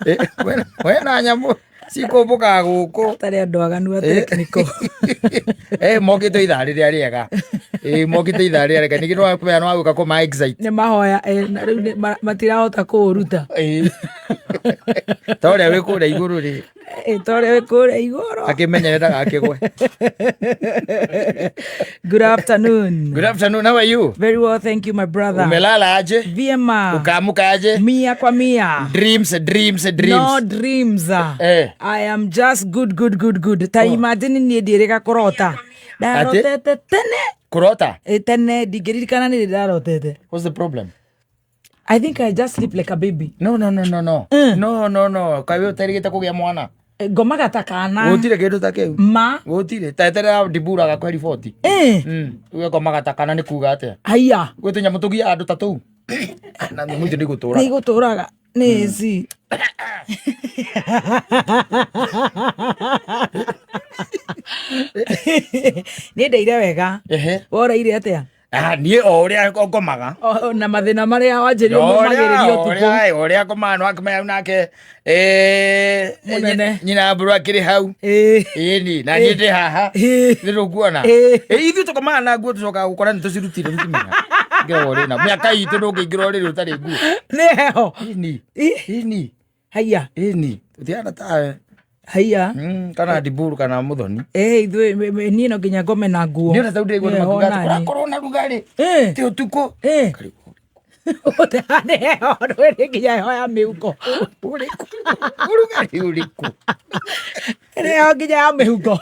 Eh, we na nyamũ cikũmbũkaga gũkũ. Tarĩ andũ aganu a technical. Eh, mokĩte ithaa rĩrĩa rĩega. Eh, mokĩte ithaa rĩrĩa rĩega, ningĩ nĩwakũmenya nĩwagũka kũma excite. Nĩ mahoya na rĩu matirahota kũũruta. Eh. Ta ũrĩa wĩ kũrĩa igũrũ rĩ. Ta ũrĩa wĩ kũrĩa igũrũ. Akĩmenyere ndagakĩgwe. Good afternoon. Good afternoon, how are you? Very well, thank you, my brother. Umelala aje? Vyema. Ukaamuka aje? Mia kwa mia. Dreams, dreams, dreams. No dreams. Eh. I am just good, good, good, good. Ta imagine niĩ ndiĩrĩga kũrota. Ndarotete tene. Kũrota? Tene ndingĩririkana nĩ rĩ ndarotete. What's the problem? I think I just sleep like a baby. No, no, no, no, no. No, no, no. Kaĩ ũterĩgĩte kũgĩa mwana? Ngomaga ta kana. Gũtirĩ kĩndũ ta kĩu. Ma. Gũtirĩ. Ta eterera ndibura gakũhe riboti. Ũgekomaga ta kana nĩ kuga atĩa? Haiya. Gwĩ tũnyamũ tũgiaga andũ ta tũu. Na nyamũ icio nĩ igũtũraga. Nĩ igũtũraga. Nĩ ici. Nĩ ndeire wega. Ehe. Woraire atĩa? Ah, niĩ o ũrĩa ngomaga. Na mathĩna marĩa wanjĩrire momagĩrĩria ũtukũ. Ũrĩa ngomaga no akĩmenya nake, Mũnene. Nyina mbũrũ akĩrĩ hau. Ĩni, na niĩ ndĩ haha. Nĩ rũkuona. Ithuĩ tũkomaga na nguo tũcokaga gũkora nĩ tũcirutire tũtimenya. Ingĩra ũrĩ na mĩaka itũ ndũngĩingĩra ũrĩrĩ ũtarĩ nguo. Nĩ heho. Ĩni. Ĩni. Haiya. Ĩni, tũtihana tawe. Haiya. Kana ndiburu kana muthoni. Ithuĩ niĩ no nginya ngome na nguo. Nĩ ũrĩa tau ndĩraigua Heho makiuga atĩ nani. kũrakorwo na rugarĩ. Ti ũtukũ. Karibu. Nĩ heho, ndũĩ nginya heho ya mĩhuko. Ũrĩkũ? Ũrugarĩ ũrĩkũ? Nĩ heho nginya ya mĩhuko.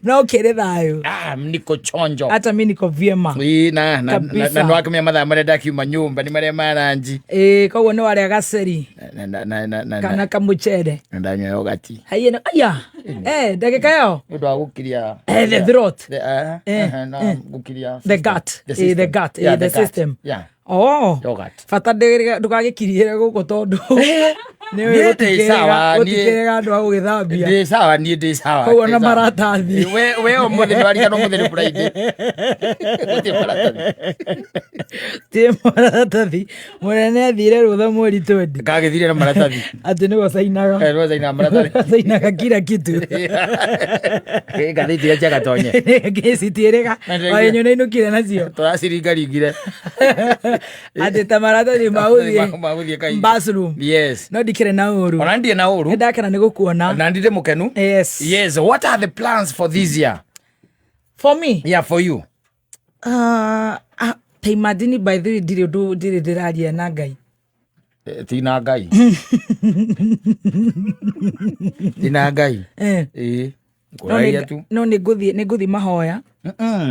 No kĩrĩ thayũ. Ah, niko chonjo. Hata mi niko vyema. Ĩĩ, na Kabisa. na nĩwakĩmenya mathaa marĩa ndakiuma nyũmba nĩ marĩa ma ranji. Koguo nĩ warĩa gaceri Na kana kamũcere. na ndanyua yogati. Haiya, aya. Ndagĩka ĩyo. Nĩ ũndũ wa gũkiria The throat. The, na gũkiria The system. gut. The The system. gut. Yeah, The the gut. system. Yeah. Oh. Yogurt. Bata ndũgagĩkiriĩre gũkũ tondũ nĩ Niĩ ndĩ sawa, niĩ- gũtikĩrĩga andũ a gũgĩthambia. Ndĩ sawa, niĩ ndĩ sawa. Koguo na Ndĩ sawa. maratathi. We ũmũthĩ nĩwarigana ũmũthĩ nĩ Friday. Gũtirĩ maratathi. Ti maratathi. Mũnene athire rũtha mweri 20. Kagĩthire na maratathi. Atĩ nĩwe cainaga. Nĩwe cainaga maratathi. Cainaga kila kitu. Ngathĩti iria cia Gatonye. Citiĩrĩga. Waĩnyũ nĩ inũkire nacio. Tũraciringaringire. Atĩ ta maratathi ma gũthiĩ Ma gũthiĩ kahinda. bathroom. Yes. No ndikĩrĩ na ũru. Ona ndirĩ na ũru. Nĩndakena nĩ gũkuona. Na ndirĩ mũkenu. Yes. Yes. What are the plans for this year? For me? Yeah, for you. Ta imagine, by the way, ndirĩ ũndũ ndirĩ ndĩraria na Ngai. Ti na Ngai. Ti na Ngai. Ĩĩ. Kũraria tu. No nĩ ngũthiĩ mahoya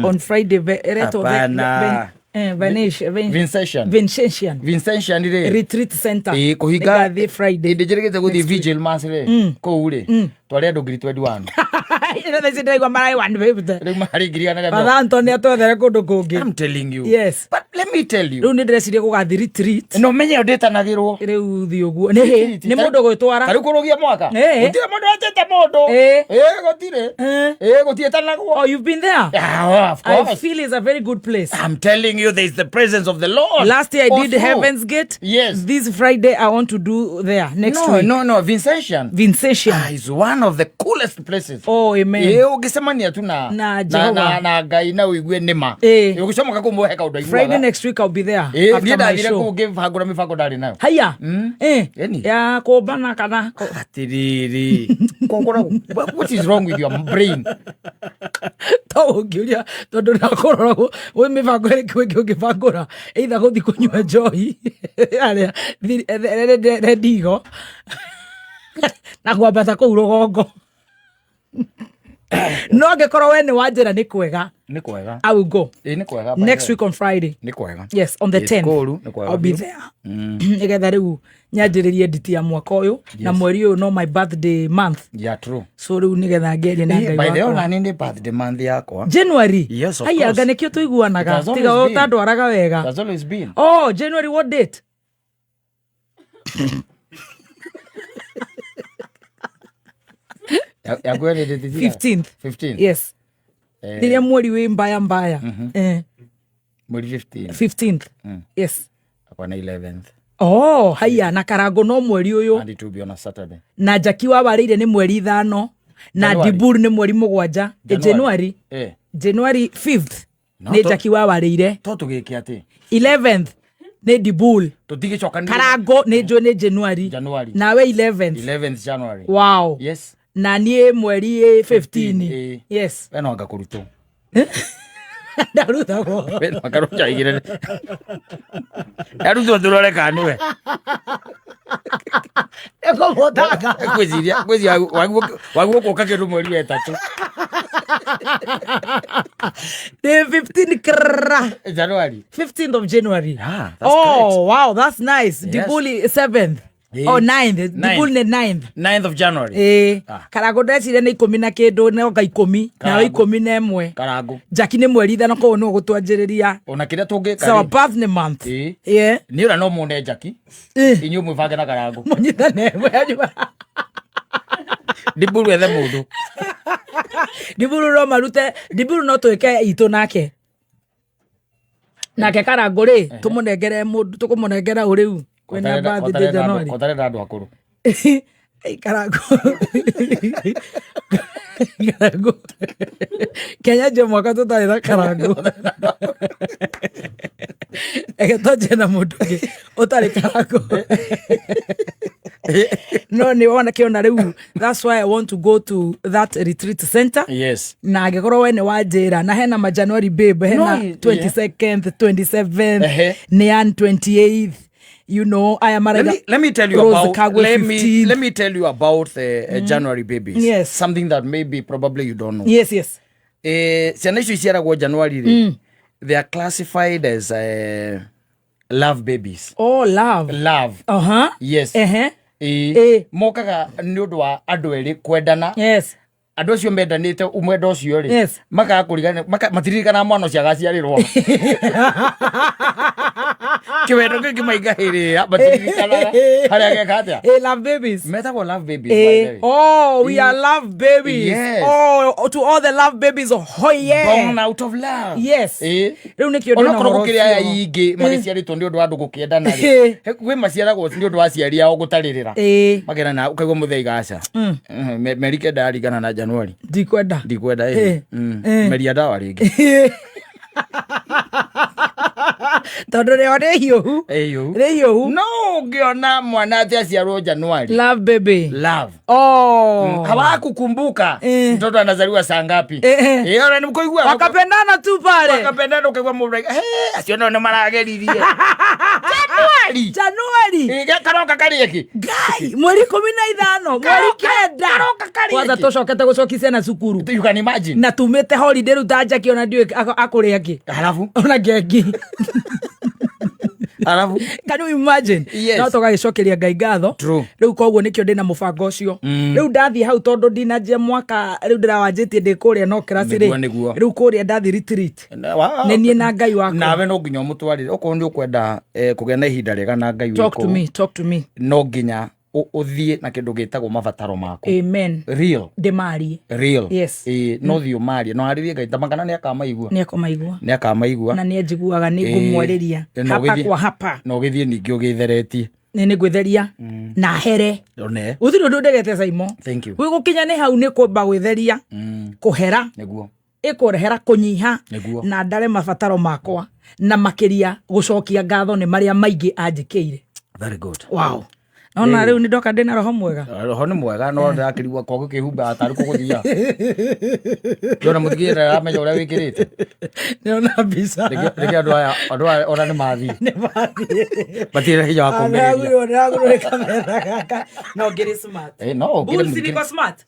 on Friday ĩretwo Hapana. Vincentian. Vincentian. Vincentian rĩ. Retreat Center. Ĩĩ, kũhinga. Nĩngathiĩ Friday. Hĩndĩ njĩrĩgĩte gũthiĩ vigil mass rĩ. Kũu rĩ. Twarĩ andũ ngiri 21. Thaa ici ndĩraigua mararĩ 150. Rĩu marĩ ngiri igana rĩa Father Anthony atwethere kũndũ kũngĩ. I'm telling you. Yes. But let me tell you. Rĩu nĩ ndĩreciria gũgathiĩ retreat. No menye ĩyo ndĩtanagĩrwo. Rĩu thiĩ ũguo. Nĩ mũndũ gwĩtwara. Ta rĩu kũrũgia mwaka. Gũtirĩ mũndũ wetĩte mũndũ. Ĩĩ, gũtirĩ. Ĩĩ, gũtiĩtanagwo. Oh, you've been there? Yeah, of I course. feel it's a very good place. I'm telling you, there is the presence of the Lord. Last year I All did through. Heaven's Gate. Yes. This Friday I want to do there next No, week. no, Vincentian. Vincentian. Ah, is one of the coolest places. Oh, amen. Ĩĩ, ũngĩcemania tu na Na na Jehova. na Ngai na ũigue nĩ ma. Ĩĩ. Ũgĩcomoka kũu he kaũndũ aiguaga. Friday next week I'll be there. Ĩĩ, after niĩ my ndathire show. kũu ngĩbangũra mĩbango ndarĩ nayo. Haya. Ĩni. Ya kũmbana kana Atĩrĩrĩ. Kũngũra, what is wrong with your brain? To ũngĩũria tondũ ndakũrora gwĩ mĩbango ĩrĩkũ ĩngĩ ũngĩbangũra either gũthiĩ kũnyua njohi arĩa rendigo na kwambata kũu rũgongo, no angĩkorwo we nĩ wanjĩra nĩ kwega. Nĩ kwega. I will go. Ĩĩ, nĩ kwega, by Next the way. week on Friday. Nĩ kwega. Yes, on the It's 10th. kũũru, nĩ kwega I'll be biũ. there nĩgetha rĩu nyanjĩrĩrie nditi ya mwaka ũyũ na mweri ũyũ no my birthday month. Yeah, true. So rĩu nĩgetha ngerie na Ngai By the way, wakwa. ona niĩ nĩ birthday month yakwa. January? Yes, of Aya, course. anga nĩkĩo tũiguanaga. It has always Tiga been. ũtandwaraga wega. It has always been. Oh, January what date? Yaku ĩrĩ date cigana? 15th. 15th. Yes. Rĩrĩa mweri wĩ mbaya mbaya. Mweri 15. 15th. Yes. Yakwa nĩ 11th. Oh, haiya, na Karango no mweri ũyũ. And it will be on a Saturday. Na Jaki wa warĩire nĩ mweri 5, na January. Dibur nĩ mweri 7. January. January 5th. No, Nĩ Jaki wa warĩire. To tũgĩke atĩ 11th nĩ Dibul. Tũtigĩcokanĩrĩria. Karango nĩ njũĩ nĩ January. January. Nawe 11th. 11th January. Wow. Yes. Na niĩ mweri 15. Yes. We no anga kũrutwo. Ndarutagwo. We no anga rũcaigĩre. Arutwo tũrore kana nĩwe. Ĩkũmũtanga. Ngwĩciria waguo gũka kĩndũ mweri wa 3. Nĩ 15 krrra. January. 15th of January. Ah, that's Oh, wow, that's nice. Yes. Dibuli 7th. Oh, 9th. Dibuli nĩ 9th. 9th of January. Ĩĩ. Ah. Karango ndeciria nĩ 10 na kĩndũ noga 10 nawe Karango. 11. Karango. Jaki nĩ mweri 5, koguo nĩwe ũgũtwanjĩrĩria. Ona kĩrĩa tũngĩka It's our rĩ, birthday month. Ĩĩ. Yeah. Nĩ ũrĩa no muone Jaki. Inyuĩ mwĩbange na Karango. Mũnyitane. Dibulu ethe mũndũ. Dibulu no marute, Dibulu no twĩke itũ nake. Nake Karango rĩ, tũmũnengere mũndũ, tũkũmũnengera ũ rĩu? Kwĩna birthday January. Kotarenda andũ akũrũ. Ei, Karango. Karango. Kenya nje mwaka tũtarĩ na Karango. Eke twanjie na mũndũ ũngĩ ũtarĩ Karango. No nĩ wona kĩona rĩu, that's why I want to go to that retreat center. Yes. Na angĩkorwo we nĩ wanjĩra na hena ma January babe, hena No, 22nd, 27th, Ehe. nĩ 28th, you know, aya Let maraiga me tell you Rose about Kagwe let me 15th. let me tell you about the January babies. Yes. Something that maybe probably you don't know. Yes. Ciana icio iciaragwo January rĩ, they are classified as love babies. Oh, love. Love. Yes. Ehe. Mokaga nĩ ũndũ wa andũ erĩ kwendana. Yes. Andũ acio mendanĩte mwendo ũcio rĩ, Yes. makaga kũrigana matiririkanaga mwana ũcio agaciarĩrwo. Kĩwendo kĩu kĩmaingahĩrĩra matiririkanaga harĩa geka atĩa. Love babies. Metagwo love babies, by the way. Oh, we are love babies. Yes. Oh, to all the love babies, oh yeah. Born out of love. Yes. Rĩu nĩkĩo ndĩna Onokorwo ũhoro gũkĩrĩ aya ũcio. ingĩ magĩciarĩtwo nĩ ũndũ wa andũ gũkĩendana rĩ, kwĩ maciaragwo nĩ ũndũ wa aciari ao gũtarĩrĩra. Makena na ũkaigua mũthaiga aca. Meri kenda yaringana na January. Ndikwenda. Ndikwenda. Meria ndawa rĩngĩ. Tondũ rĩo nĩ hiũhu. Ĩyũ. Nĩ hiũhu. No ũngĩona mwana atĩ aciarwo January. Love baby. Love. Oh. Hawakukumbuka mtoto anazaliwa saa ngapi. Ona nĩ Wakapendana tu pale. Wakapendana ũkaigua mũndũ acio nao nĩ marageririe. January. January. Karoka karĩe kĩ? Ngai, mweri 15, mweri 9. Karoka karĩe Kwanza kĩ? tũcokete gũcokia ciana cukuru. You can imagine. Na tumĩte holiday rĩu ta Jackie ona ndiũĩ akũrĩa kĩ. Halafu Ona ngengi. Halafu Can you imagine? Yes. No tũgagĩcokeria Ngai ngatho. True. Rĩu koguo nĩkĩo ndĩna mũbango ũcio. Rĩu ndathiĩ hau tondũ ndinanjia mwaka rĩu ndĩrawanjĩtie ndĩ kũrĩa no kĩraci rĩ. Nĩguo, nĩguo. Rĩu kũrĩa ndathiĩ retreat. Nĩ niĩ na Ngai wakwa. Nawe no nginya ũmũtwarĩre okorwo nĩ ũkwenda kũgĩa na ihinda rĩega na Ngai Talk to wĩ kũu, me, talk to me. no nginya ũthiĩ na kĩndũ gĩtagwo mabataro maku. Amen. Real. Ndĩmarie. Real. Yes. No thiĩ ũmarie no arĩrie Ngai tamakana nĩ akamaigua. Nĩ akũmaigua. Nĩ akamaigua. Na nĩ anjiguaga nĩ ngũmwarĩria. Na Hapa kwa hapa. Na ũgĩthiĩ ningĩ ũgĩtheretie. Nĩ nĩ ngwĩtheria na here. One. Gũtirĩ ũndũ ndegete Saimo. Thank you. Gwĩ gũkinya nĩ hau nĩ kwamba gwĩtheria, kũhera, Nĩguo. ĩkũrehera kũnyiha Nĩguo. na ndare mabataro makwa na makĩria gũcokia ngatho nĩ marĩa maingĩ anjĩkĩire. Very good. Wow. Nona rĩu nĩ ndoka ndĩna roho mwega. Roho nĩ mwega no ndĩrakĩrigwo kwa gũkĩhumba tarĩ kũgũthia. Ndĩrona mũthikĩrĩria ndaramenya ũrĩa wĩkĩrĩte. Nĩona mbica. Rĩngĩ andũ aya ona nĩ mathiĩ. Nĩ mathiĩ. Matirĩ na hinya wa kũũmĩrĩria. Ndĩragũrĩrwo ndĩragũrĩrwo nĩ kamera gaka. No ngĩrĩ smart. No, ũkĩrĩ Bulls mũthikĩrĩria. niko smart.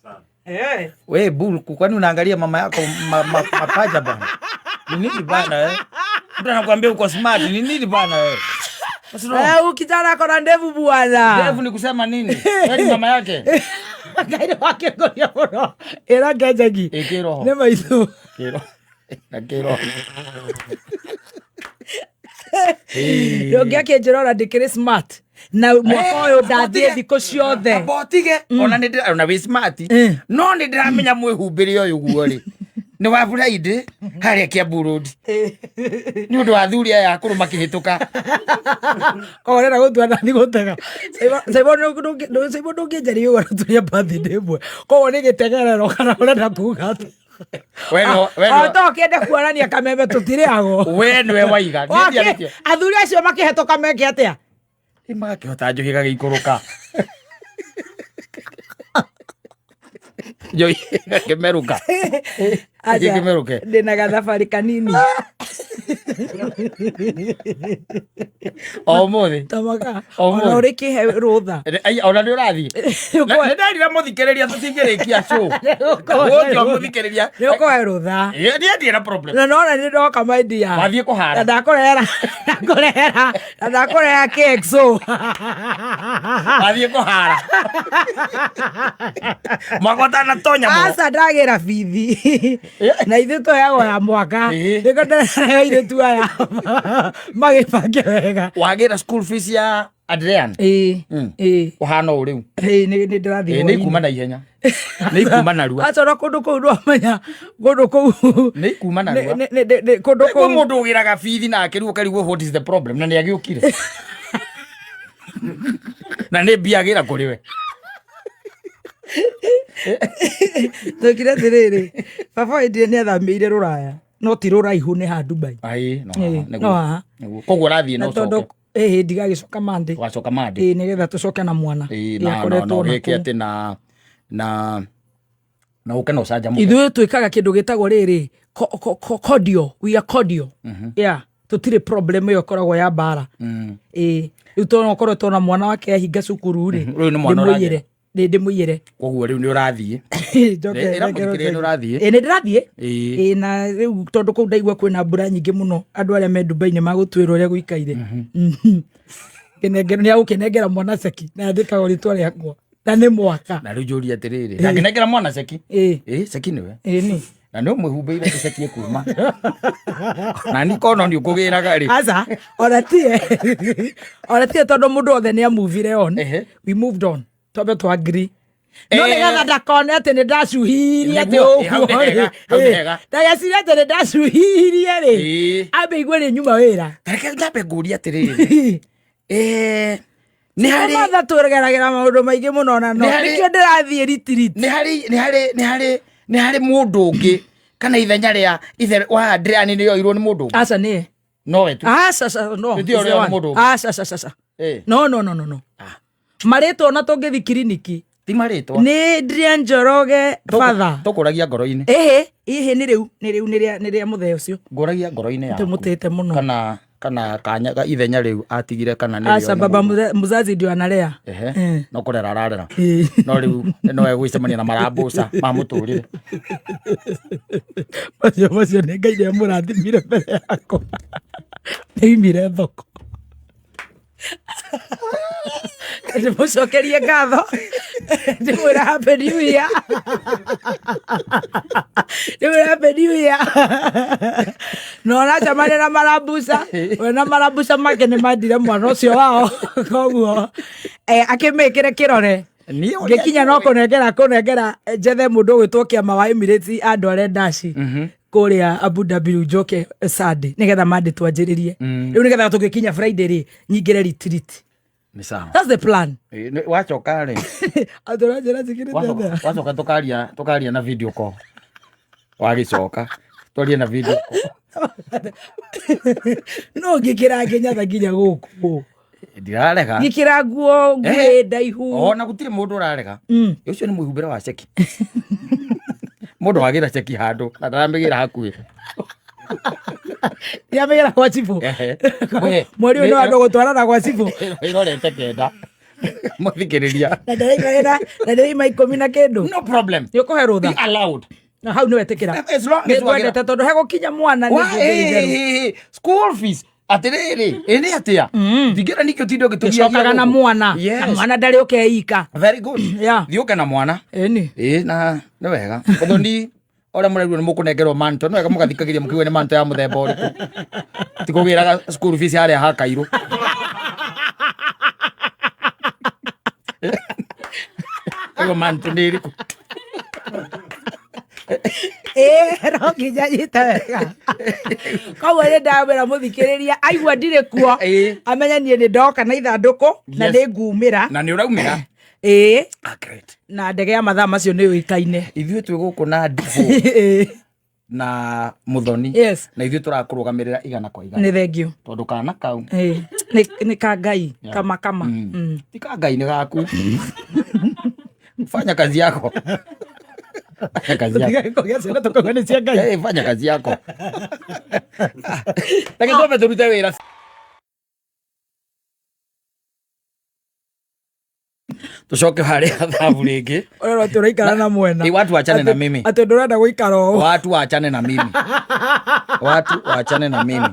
We Bull, kwani unaangalia mama yako mapaja bana? Ni nini bana eh? Mtu anakuambia uko smart, ni nini bana eh? What's wrong? Huyu kijana ako na ndevu bwana. Ndevu ni kusema nini? Yaani mama yake. Ngai nĩ wakĩngũria mũno. Ĩra Ngenjagi. Ĩ kĩroho. Nĩ maitho. Kĩroho. Na kĩroho. Ũngĩ akĩnjĩra ona ndĩkĩrĩ smart. Na mwaka ũyũ ndathiĩ thikũ ciothe. Amba ũtige. Ona nĩ ndĩra- ona wĩ smart. No nĩ ndĩramenya mwĩhumbĩre ũyũ guo rĩ. Nĩ wa Friday harĩa Kiambu Road. Nĩ ũndũ wa athuri aya akũrũ makĩhĩtũka. Koguo ũrenda gũtua nathi gũtega. Caimo ndũngĩnjaria ũguo na tũrĩ a birthday ĩmwe. Koguo nĩ gĩtegerero kana ũrenda kuga atĩa? We nĩwe- we nĩwe- To kĩende kuonania kameme tũtirĩagwo. We nĩwe waiga. Niĩ ndiarĩtie. Athuri acio makĩhetũka meke atĩa? Ĩ, magakĩhota njohi ĩgagĩikũrũka. Njohi ĩgakĩmerũka. Aca, Ĩgĩkĩmerũke. ndĩna gathabarĩ kanini. O ũmũthĩ. Tamaka. O Ona ũmũthĩ. ũrĩ kĩhe rũtha. Ai, ona nĩ ũrathiĩ. Nĩ nderira mũthikĩrĩria tũtingĩrĩkia show. Gũkĩ mũthikĩrĩria. Nĩ ũkũhe rũtha. Ĩ, niĩ ndirĩ na problem. Na nona nĩ ndoka my dear. Wathiĩ kũhara. Na ndakũrehera ndakũrehera na ndakũrehera KXO. Wathiĩ kũhara. Mwaka ũtanatonya mũno. Aca ndagĩra bithi na ithuĩ tũheagwo ya mwaka Ĩĩ. nĩko ndĩrarehera airĩtu aya magĩbange wega. Wagĩra school fees ya Adrian. Ĩĩ ĩĩ Ũhana ũũ rĩu. ĩĩ nĩ nĩ ndĩrathiĩ Ĩĩ, nĩ ikuma na ihenya. Nĩ ikuma narua. Aca ona kũndũ kũu ndwamenya kũndũ kũu Nĩ ikuma narua. Kũndũ Kwĩ kũu mũndũ ũgĩraga bithi na akĩrigwo ũkarigwo what is the problem na nĩ agĩũkire. Na nĩ mbia agĩra kũrĩ we. Twekire atĩrĩrĩ, baba wendire nĩ athamĩire rũraya no ti rũraihu nĩ ha Dubai. Ai, no Ĩĩ, haha, nĩguo. no haha. Nĩguo. Koguo ũrathiĩ Na na tondũ ũcoke. ĩhĩ ndigagĩcoka Monday. Ũgacoka Monday. Ĩĩ nĩgetha tũcoke na mwana. Ĩĩ, Ĩĩ, na na akoretwo na na ũgĩke kũu. atĩ na na na ũke na ũcanjamũke. Ithuĩ twĩkaga kĩndũ gĩtagwo rĩrĩ cordial, we are cordial. Yeah, tũtirĩ problem ĩyo ĩkoragwo ya mbara. Ĩĩ rĩu tondũ ũkoretwo na mwana wake ahinga cukuru rĩ, Rĩu nĩ mwana ndĩmũiyĩre. Nĩ ndĩmũiyĩre. Koguo rĩu nĩ ũrathiĩ. Njoke Ĩra nengere mũthikĩrĩria nĩ ũrathiĩ. Ĩĩ nĩ ndĩrathiĩ. Ĩĩ. Ĩĩ na rĩu tondũ kũu ndaigua kwĩna mbura nyingĩ mũno andũ arĩa me Dubai nĩ magũtuĩra ũrĩa gũikaire. Kĩnengero nĩ agũkĩnengera mwana ceki na andĩkagwo rĩtwa rĩakwa na nĩ mwaka. Na rĩu njũrie atĩrĩrĩ. Ndangĩnengera mwana ceki. Ĩĩ. Ĩĩ, ceki nĩwe. Ĩĩ nĩ. Na nĩ ũmwĩhumbĩire nĩ ceki ĩkuma. Na nĩ kono nĩ ũkũgĩraga rĩ. Aca ona tie ona tie tondũ mũndũ wothe nĩ amuvire on. Ehe. We moved on. Twambe twa agree. No Eh. nĩgetha ndakone atĩ nĩ ndacuhirie atĩ Nĩguo, ĩ, hau nĩ ũguo hega, rĩ. hau nĩ hega. Ndagecirie atĩ nĩ ndacuhirie rĩ. Ĩĩ. Ambe igue nĩ nyuma wĩra. Tareke nyambe ngũrie atĩrĩrĩ. Eh, nĩ harĩ Mother tũgeragĩra maũndũ maingĩ mũno na no Nĩ harĩ- nĩkĩo ndĩrathiĩ retreat. nĩ harĩ nĩ harĩ nĩ harĩ nĩ harĩ mũndũ ũngĩ kana ithenya rĩa ithe wa Adrian nĩ yoirwo nĩ mũndũ ũngĩ Aca nĩye. nowe tu Aca aca no. Nĩ tiyo rĩa mũndũ ũngĩ. Aca aca aca. Eh. No no no no no. Ah. Marĩtwa ona tũngĩthiĩ kiriniki ti marĩtwa nĩ Adrian Njoroge father. tũkũragia ngoro-inĩ Ĩhĩ ĩhĩ nĩ rĩu nĩ rĩu nĩ rĩa nĩ rĩa mũthee ũcio. ngũragia ngoro-inĩ yaku Tũmũtĩte mũno. kana kana kanya ga ithenya rĩu atigire kana nĩ Aca baba muzazi ndio analea. ehe Eh. no kũrera ararera Ĩĩ. no rĩu no egwĩcemania na marambuca ma mũtũrĩre Macio macio nĩ Ngai nĩ amũrathimire mbere yakwa. Nĩoimire thoko. Ndĩmũcokerie ngatho ndĩmwĩra happy new year ndĩmwĩra happy new year na ũracemania na marambuca we na marambuca make nĩ mandire mwana ũcio wao koguo eh, akĩmĩkĩre kĩrore Niĩ ũrĩa ngĩkinya no kũnengera kũnengera njethe mũndũ ũgwĩtwo kĩama wa Emirates andware ndaci kũrĩa Abu Dhabi rĩu njoke Sunday nĩgetha Monday twanjĩrĩrie rĩu nĩgetha tũgĩkinya Friday rĩ nyingĩre retreat nĩ sawa that's the plan Ĩ, wacoka rĩ andũ ranjĩra njĩkĩrĩte atĩa wacoka tũkaria tũkaria na video call wagĩcoka twarie na video call no ngĩkĩra nginyatha nginya gũkũ ndirarega ngĩkĩra nguo nguĩ ndaihu ona gũtirĩ mũndũ ũrarega ũcio nĩ mwĩhumbĩre wa ceki mũndũ wagĩra ceki handũ na ndaramĩgĩra hakuhĩ Ndiramĩgĩra gwa cibũ Ehe. We, mweri ũyũ nĩ wandũ gũtwarana gwa cibũ ĩrorete kenda mũthikĩrĩria na ndĩraima na ndĩraima ikũmi na kĩndũ no problem nĩ ũkũhe rũtha be allowed na hau nĩ wetĩkĩra As long as nĩ ngwendete tondũ hegũkinya mwana nĩ Wa- nguo igĩrĩ njerũ. eh, eh, eh, school fees atĩrĩrĩ ĩ nĩ atĩa ndingĩra nĩkĩo tinde ũgĩtũgiagia gĩcokaga na gũkũ. mwana na Yes. mwana ndarĩ ũkeika very good Yeah. thiĩ ũke na mwana ĩni ĩ na nĩ wega ũthoni ũrĩa mũraigua nĩ mũkũnengerwo manto nĩ wega mũgathikagĩria mũkĩgue nĩ manto ya mũthemba ũrĩkũ ti kũgĩraga school fees harĩa ha kairũ ĩyo manto nĩ ĩrĩkũ ĩĩ No nginya nyite wega. Koguo nĩ ndamwĩra mũthikĩrĩria aigua ndirĩ kuo, amenye niĩ nĩ ndoka na ithandũkũ na nĩ ngumĩra. Na nĩ ũraumĩra. Ĩĩ. Ah, great. Na ndege ya mathaa macio nĩ yũĩkaine. Ithuĩ twĩ gũkũ na ndibũ na Muthoni. Na ithuĩ tũrakũrũgamĩrĩra igana kwa igana. Nĩ thengiũ. Tondũ kana kau Ĩĩ. Nĩ ka Ngai. Kama kama. Ti ka Ngai, nĩ gaku. Fanya kazi yako, fanya kazi yako. Tũtigae kũgĩa ciana tũkauga nĩ cia Ngai. Eh, fanya kazi yako. Reke twambe tũrute wĩra. Tucoke harĩa thabu rĩngĩ. Ũrerwo atĩ ũraikara na mwena. Ĩ, watu wachane na mimi. Atĩ ndũrenda gũikara ũũ. Watu wachane na mimi, watu wachane na mimi.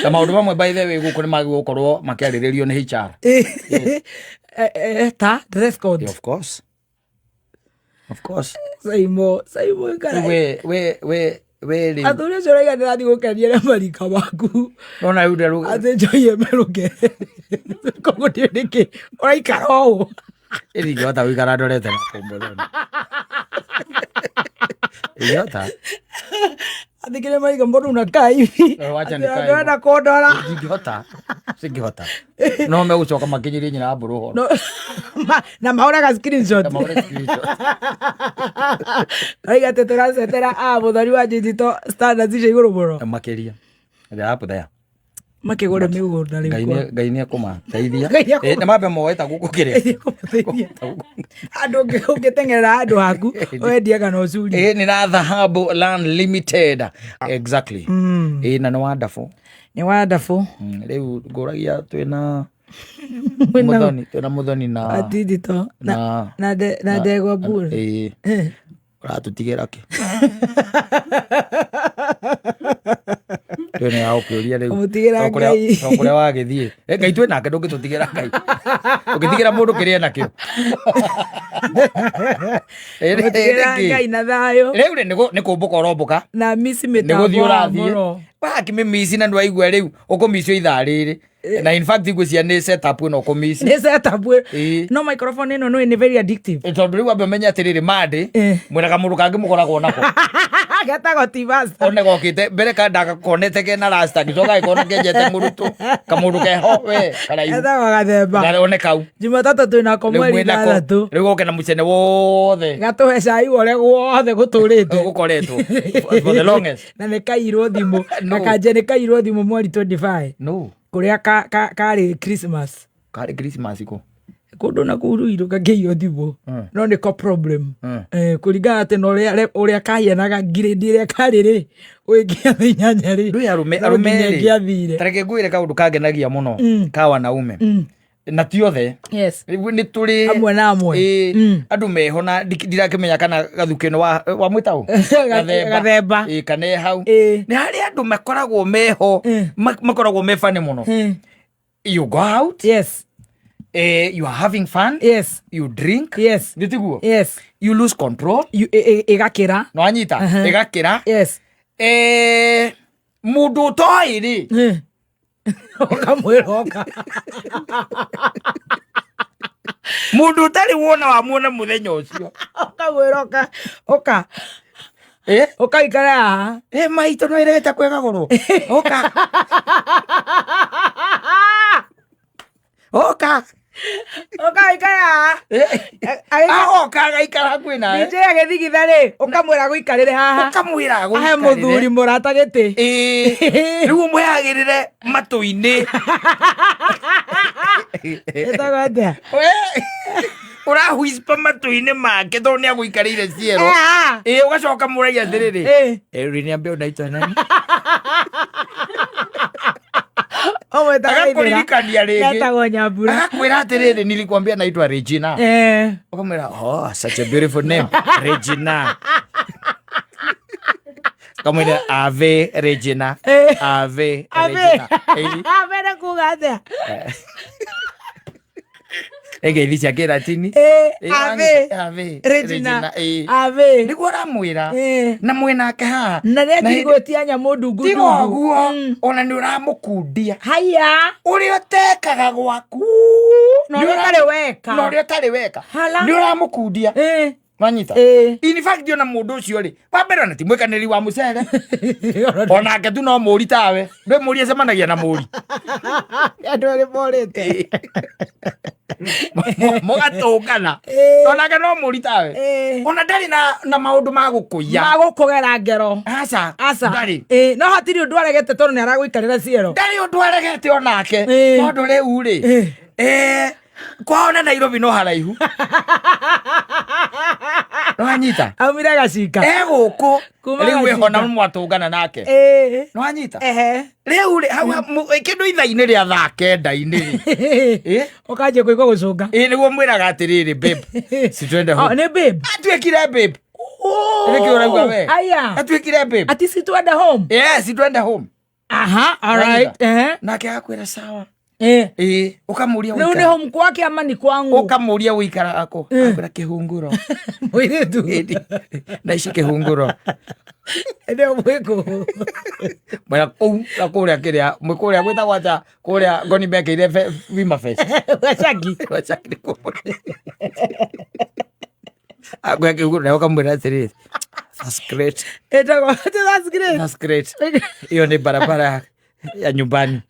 Na maũndũ mamwe, by the way, gũkũ nĩ magĩrĩirwo gũkorwo makĩarĩrĩrio nĩ HR. Ta dress code. Of course, of course. Saimo, Saimo, ikara. We rĩu Athuri acio ũraiga ndĩrathiĩ gũkenia na marika maku. Nona rĩu nderũ. Atĩ njohi ĩmerũke. Koguo ndiũĩ nĩkĩ ũraikara ũũ. Ĩndingĩhota gũikara ndorete na kũu mũthoni. Ingĩhota. Atĩ kĩrĩa marika, mbona unakaa hivi? Eh, wacha Atĩ nikae ndũrenda kũndora. Ndingĩhota, singĩhota. No megũcoka makinyĩrie nyina wa mbũrũ ũhoro. No, na mahũraga screenshot. Na mahũre screenshot. Oiga atĩ tũracetera a mũthoni wa digital standards icio igũrũ mũno. Makĩria. They are up there. Makĩgũre mĩgũnda rĩu. Ngai Ngai nĩ ekũmateithia. Ngai nĩ Eh, na mambe moe ta gũkũ kĩrĩa. Ekũmateithia. Andũ ũngĩteng'erera handũ haku wendie kana ũcurie. Ĩ, nĩ na Dhahabu Land Limited. Exactly. Ĩ, na nĩ wonderful. Nĩ wonderful. Rĩu ngũragia twĩna Mwĩna- Muthoni, twĩna Muthoni na a digital na na na ndegwa mbura. Ĩ, ũratũtigĩra kĩ? Twĩna ya ũkĩũria rĩu. Kũmũtigĩra To kũrĩa- Ngai. to kũrĩa wagĩthiĩ. Eh, Ngai twĩ nake, ndũngĩtũtigĩra Ngai. Ũngĩtigĩra mũndũ kĩrĩa enakĩo. Eh, Kũmũtigĩra nĩkĩ? Ngai na thayũ. Rĩu rĩ, nĩ kũmbũka ũrombũka. Na mici Nĩ mĩtambo gũthiĩ wa ũrathiĩ. mũno. Wakĩmĩmici na ndwaigua rĩu ũkũmicio ithaa rĩrĩ. Na in fact ngwĩciria nĩ setup ĩno ũkũmici. Nĩ setup ĩ. Ĩĩ. No microphone ĩno nĩ very addictive. Eh, tondũ rĩu ambe ũmenye atĩrĩrĩ mandĩ mwĩna kamũndũ kangĩ mũkoragwo nako. Getagwo Tivasta. One gokĩte mbere ka ndagakonete kena rasta, gĩcoka gĩkona kenjete mũrutũ kamũndũ keho we karaihu. Getagwo Gathemba. Na one kau. Jumatatũ twĩnako Rĩu mweri mwĩnako ithathatũ. rĩu goke na mũcene wothe. Gatũhe cai ũrĩa guothe gũtũrĩte. Gũkoretwo for the longest. Na nĩ kairwo thimũ. No. Na kanje nĩ kairwo thimũ mweri 25. No. Kũrĩa karĩ Christmas. Karĩ Christmas kũ? Kũndũ na kũu Ruiru gakĩiywo thimũ. No nĩko problem. Kũringana atĩ na ũrĩa kahianaga grade ĩrĩa karĩ rĩ, ũngĩatha 8 rĩ. Ndũĩ arũme no arũme nginya rĩ ĩngĩathire. Ta reke ngwĩre kaũndũ kangenagia mũno ka wanaume. Na ti othe. Rĩu nĩ tũrĩ Amwe na amwe. Ĩĩ, andũ meho na ndirakĩmenya kana gathukĩ nĩ wamwĩta ũ? Gathemba. Ĩĩ, kana e hau. Ĩĩ. Nĩ harĩ andũ makoragwo meho, makoragwo me funny mũno. You go out, you are having fun, you drink, nĩ tiguo? Yes. You lose control. Ĩgakĩra. Nĩ wanyita? Ĩgakĩra. Mũndũ ũtoĩ rĩ, Ũkamwĩra oka. Mũndũ ũtarĩ wona wamuona mũthenya ũcio. Ũkamwĩra oka. Oka. Eh? Ũka ũikare haha. Eh, maitũ no ĩregete kwĩgagũrwo. Ũka. Ũka. Ũka ũikare haha. Agoka agaikara hakuhĩ nawe. DJ agĩthigitha rĩ, ũkamwĩra gũikarĩre haha. Ũkamwĩra Ahe agũikarĩre. mũthuri mũrata gĩtĩ. Ĩĩ. Rĩu ũmũheagĩrĩre matũ-inĩ. Ĩtagwo atĩa? We, ũrawhisper matũ-inĩ make tondũ nĩ agũikarĩire ciero. Ĩĩ, ũgacoka mũragia atĩrĩrĩ. Eh, uliniambia unaitwa nani? Ũmwĩtaga Ithĩra. Agakũririkania rĩngĩ. Etagwo Nyambura. Agakwĩra atĩrĩrĩ, nilikwambia naitwa Regina. Ukamwĩra, oh, such a beautiful name, Regina. Kamwĩra, Ave Regina. Ave Ave. Regina. Ĩĩ. Ave nĩ kuga atĩa? Ngeithi cia kĩratini. Ĩĩ, Ave. Ave Regina. Ĩĩ. Ave. Nĩguo ũramwĩra. Na mwĩnake haha. Na nĩ Na anjiri gwĩtia nyamũ ndungu tiga ndungu. ũguo, ona nĩ ũramũkundia Haya. ũrĩa ũtekaga gwaku. Na ũrĩa ũtarĩ weka. Na ũrĩa ũtarĩ weka. Hala. Nĩ ũramũkundia. Nwanyita? Ĩĩ. In fact ona mũndũ ũcio rĩ, wa mbere ona ti mwĩkanĩri wa mũcere. Onake tu no mũri tawe. Ndwĩ mũri acemanagia na mũri. Andũ erĩ morĩte. Mũgatũngana. Ĩĩ. Onake no mũri tawe. Ĩĩ. Ona ndarĩ na maũndũ ma gũkũiya. Magũkũgera ngero. Aca. Aca. Ndarĩ. Ĩĩ, no hatirĩ ũndũ aregete tondũ nĩ aragũikarĩra ciero. Ndarĩ ũndũ aregete onake. Ĩĩ. Tondũ rĩu rĩ. Ĩĩ. Kwao na Nairobi no haraihu. Nwanyita? Aumire gacinga. Egũkũ. Kuma Rĩu wĩho na Gacinga. mwatũngana nake. Ĩĩ. Nwanyita? Ehe. Rĩu rĩ, hau kĩndũ ithaa-inĩ rĩa thaa kenda-inĩ rĩ. Ĩ? Ũkanjia kũigua gũcũnga. Ĩ nĩguo mwĩraga atĩrĩrĩ babe. Si twende Oh, home. nĩ babe. Atuĩkire babe. Nĩkĩ ũrauga we? Aya. Atuĩkire babe. Ati si twende home. Yes, si twende home. Aha, all right. Wanyita? Eh. Nake agakwĩra sawa. Eh. Ĩ, ũkamũria Rĩu nĩ ũikara. home kwake ama ni kwangu? Ũkamũria ũikaraga kũ? Agakwĩra kĩhunguro. Mũirĩtu. Ĩni, naici kĩhunguro. Nĩ mwĩkũ. Mwĩra kũu na kũrĩa kĩrĩa, mwĩ kũrĩa gwĩtagwo atĩa kũrĩa ngoni mekĩire Wima Fest. Gacaki. Gacaki nĩ kũu. Akwĩra kĩhunguro nawe ũkamwĩra atĩrĩrĩ, that's great. Ĩtagwo that's great. That's great. Hiyo ni barabara ya nyumbani.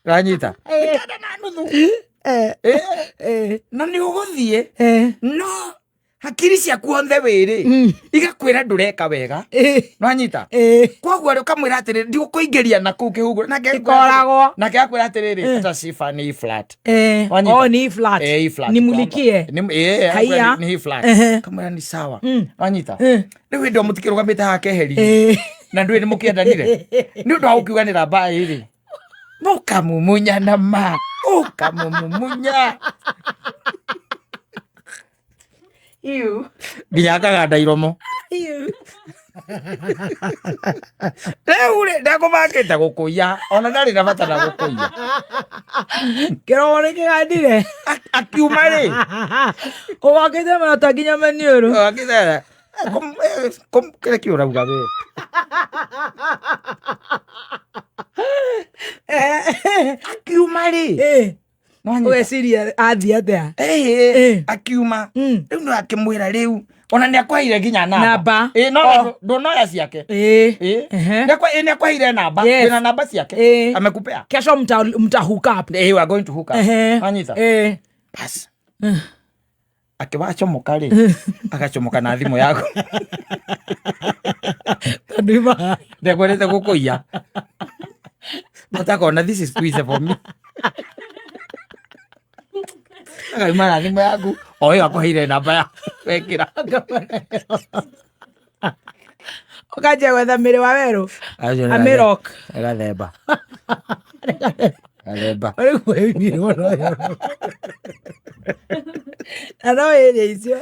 Ranyita? Eh. Kenda na nuthu. Eh. Eh, Eh. na nĩ ũgũthiĩ Eh. no hakiri ciaku onthe wĩrĩ igakwĩra ndũreka wega. Eh. Nwanyita? Eh. Koguo rĩ ũkamwĩra atĩrĩrĩ ndigũkũingĩria na kũu kĩhunguro. Nake Ĩkoragwo. Nake akwĩra atĩrĩrĩ hata sifa ni flat. Eh. Wanyita? Oh, ni flat. Eh, hii flat. Nimulikie. Ni, Haiya. ni hii flat. Ehe. Kamwĩra ni sawa. Nwanyita? Eh. Rĩu hĩndĩ ĩyo mũtikĩrũgamĩte haha keheri-inĩ. Eh. Na ndũĩ nĩ mũkĩendanire. Nĩ ũndũ wa gũkiuganĩra mbaĩ rĩ. Mũkamumunyana ma. Ũkamũmumunya. Ew. Nginya akaganda iromo. Ew. Rĩu rĩ ndekũbangĩte gũkũiya. Ona ndarĩ na bata na gũkũiya. Kĩromo nĩ kĩgandire. Akiuma rĩ. Ũgokĩte marata nginya maniũrũ. Akĩthera. Kĩrĩa kĩ ũrauga we. Akiuma rĩ. Eh. Nwanyita? Ũgeciria athiĩ atĩa? Ĩĩ, Eh. akiuma. Rĩu no akĩmwĩra rĩu ona nĩ akwaheire nginya namba. Namba. Ĩĩ, no Oh. ndũnoya ciake. Eh. Ĩĩ. Ehe. Nĩ akwaheire namba. Yes. Wĩna namba ciake. Ĩĩ. Amekupea. Kesho mta hook up. Eh, we are going to hook up. Ehe. Wanyita? Eh. Bas. Akiwachomoka rĩ, agacomoka na thimũ yaku. Tondũ ima. Ndekwendete gũkũiya. But akona this is too easy for me. Akauma na thimũ yaku o ĩyo akũheire namba ya wekĩra. Ũkanjia gwetha mĩrĩ wa werũ. Amirok. Gathemba. Gathemba. Rĩu wĩinirwo no yo. Na no ĩrĩa icio.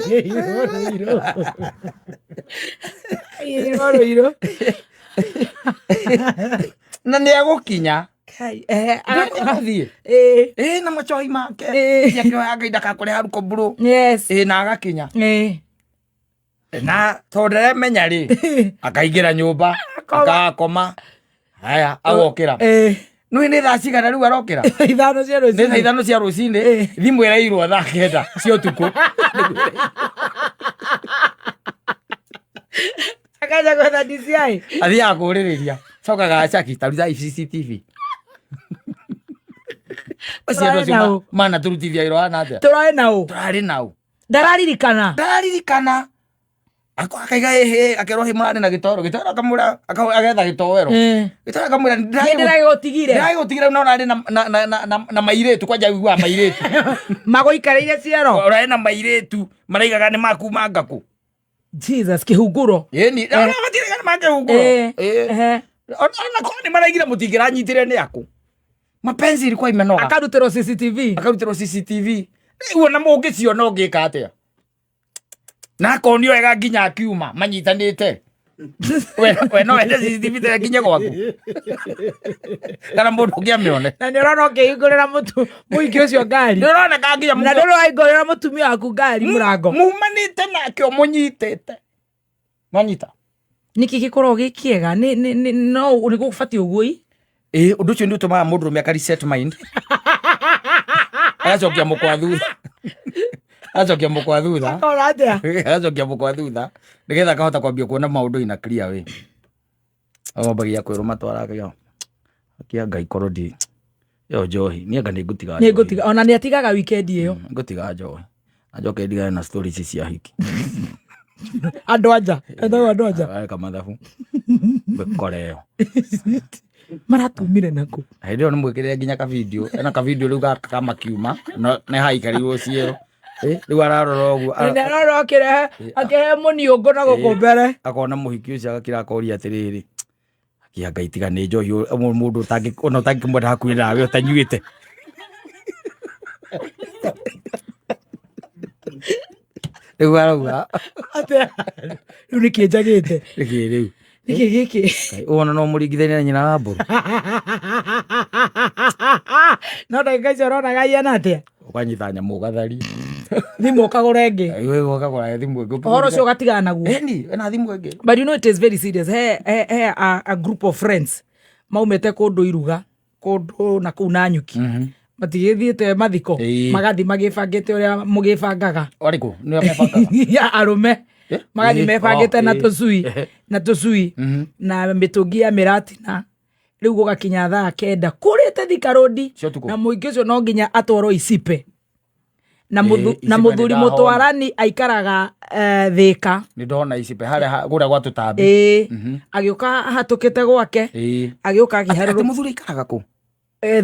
Ĩirwo rũirũ. Ĩirwo rũirũ. Na nĩ egũkinya. Kai, eh, Agathiĩ. eh, Ĩĩ na macohi make. Ĩĩ. Akĩoya Ngai ndakakũre haruko mburu. yes. Ĩĩ na agakinya. Eh. Na tondũ ndaremenya rĩ, akaingĩra nyũmba, akakoma. Haya, agokĩra. Eh. Nĩ nĩ thaa cigana rĩu arokĩra? 5 cia Nĩ thaa rũcinĩ. 5 cia rũcinĩ, Ĩĩ. thimũ ĩrairwo thaa 9 cia ũtukũ. Akaja gwetha DCI. Athiaga kũũrĩrĩria. Cokaga gacaki, ta ruta CCTV. Acio andũ Tũrarĩ acio na ũ? manatũrutithia wĩra ũhana atĩa? Tũrarĩ na ũ? Tũrarĩ na ũ? Ndararirikana. Ndararirikana. Akaiga ĩhĩ, akerwo hĩ mũrarĩ na gĩtoero. Gĩtoero akamwĩra, agetha gĩtoero. Eh. Gĩtoero akamwĩra Niĩ ndĩragĩgũtigire. ndĩragĩgũtigire no ũrarĩ na mairĩtu, kwanja ũiguaga mairĩtu. Magũikarĩire ciero. Ũrarĩ na mairĩtu, maraigaga nĩ makuma ngakũ. Jesus, kĩhunguro. Ĩni, matiraiga nĩ makĩhunguro. Eh. Ĩĩ. Ehe. Ona korwo nĩ maraigire mũtingĩranyitire nĩ akũ. Mapenzi ilikuwa imenoga. Akarutĩrwo CCTV. Akarutĩrwo CCTV. Rĩu ona mũngĩciona ũngĩka atĩa? Na akonio wega nginya akiuma manyitanĩte. We no wende CCTV ta nginya gwaku. Kana mũndũ ũngĩ amĩone. Na nĩ ũrona ũkĩhingũrĩra mũtu mũingĩ ũcio ngari. Nĩ ũroneka nginya Na ndũrĩ wahingũrĩra mũtumia waku ngari mũrango. Mumanĩte nake ũmũnyitĩte. Nwanyita? Nĩkĩ gĩkoragwo gĩ kĩega? No nĩ gũbatiĩ ũguo ĩ? Ĩĩ, ũndũ ũcio nĩ ũtũmaga mũndũrũme aka reset mind. Agacokia mũkwa thutha. Acokia mũkwa thutha. Akona atĩa? Acokia mũkwa thutha nĩgetha akahota kwambia kuona maũndũ in a clear way. Ambagia kwĩrwo matwaraga akia Ngai korwo ndi ĩyo njohi niĩ anga nĩ ngũtiga Nĩ ngũtiga ona nĩ atigaga weekend ĩyo. Ngũtiga njohi na njoke ndigane na story ici cia hiki. Andũ anja. Etagwo andũ anja. Areka mathabu ngore ĩyo. Maratumire naku. Na hĩndĩ ĩyo nĩ mwĩkĩrĩre nginya kabidio, ena kabidio rĩu gaka kamakiuma nĩ haikarirwo ciero. Rĩu ararora ũguo Ndarora akĩrehe akĩhe mũniũngũ na gũkũ mbere. Akona mũhiki ũcio agakira akoria atĩrĩrĩ, akia Ngai tiga nĩ njohi mũndũ ũtangĩ ona ũtangĩkĩmwenda hakuhĩ nawe ũtanyuĩte. Rĩu arauga Atĩa? Rĩu nĩkĩ njagĩte? Nĩkĩ rĩu? Nĩkĩ gĩkĩ? Ngai, ũyũ ona no mũringithanie na nyina wa mbũrũ. No ndagĩka icio ũronaga ihana atĩa? Ũkanyita nyamũ ũgatharia. Thimũ ũkagũra ĩngĩ. Wewe ũkagũra thimũ ĩngĩ. Ũhoro ũcio ũgatigana naguo. Ĩni, ena thimũ ĩngĩ. But you know it is very serious. He a group of friends maumĩte kũndũ iruga kũndũ na kũu na nyuki. Matigĩthiĩte mathiko. Magathiĩ magĩbangĩte ũrĩa mũgĩbangaga. Arĩkũ? Nĩo mebangaga? Ya arũme. Magathiĩ mebangĩte na tũcui na tũcui na mĩtũngi ya mĩratina. Rĩu gũgakinya thaa 9 kũrĩte Thika Road Cia ũtukũ. na mũingĩ ũcio no nginya atwarwo Icipe. Na Icipe mũthuri nĩ ndahona. mũtwarani aikaraga Thika. Nĩ ndona Icipe harĩa kũrĩa gwa tũtambi. Agĩũka ahatũkĩte gwake. Agĩũka akĩharũrũka. Atĩ mũthuri aikaraga kũ?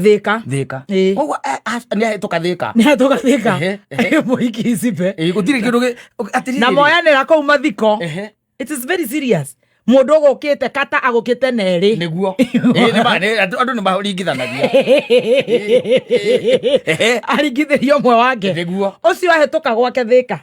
Thika. Thika. Koguo, nĩ ahĩtũka Thika. Nĩ ahĩtũka Thika. Mũhiki Icipe. Gũtirĩ kĩndũ atĩrĩrĩ. Na moyanĩra kũu mathiko. It is very serious. Mũndũ ũgũkĩte kata agũkĩte na erĩ. Nĩguo. Nĩ ma, nĩ, andũ nĩ maringithanagia. Aringithĩrio ũmwe wake. Nĩguo. Ũcio ahĩtũka gwake Thika.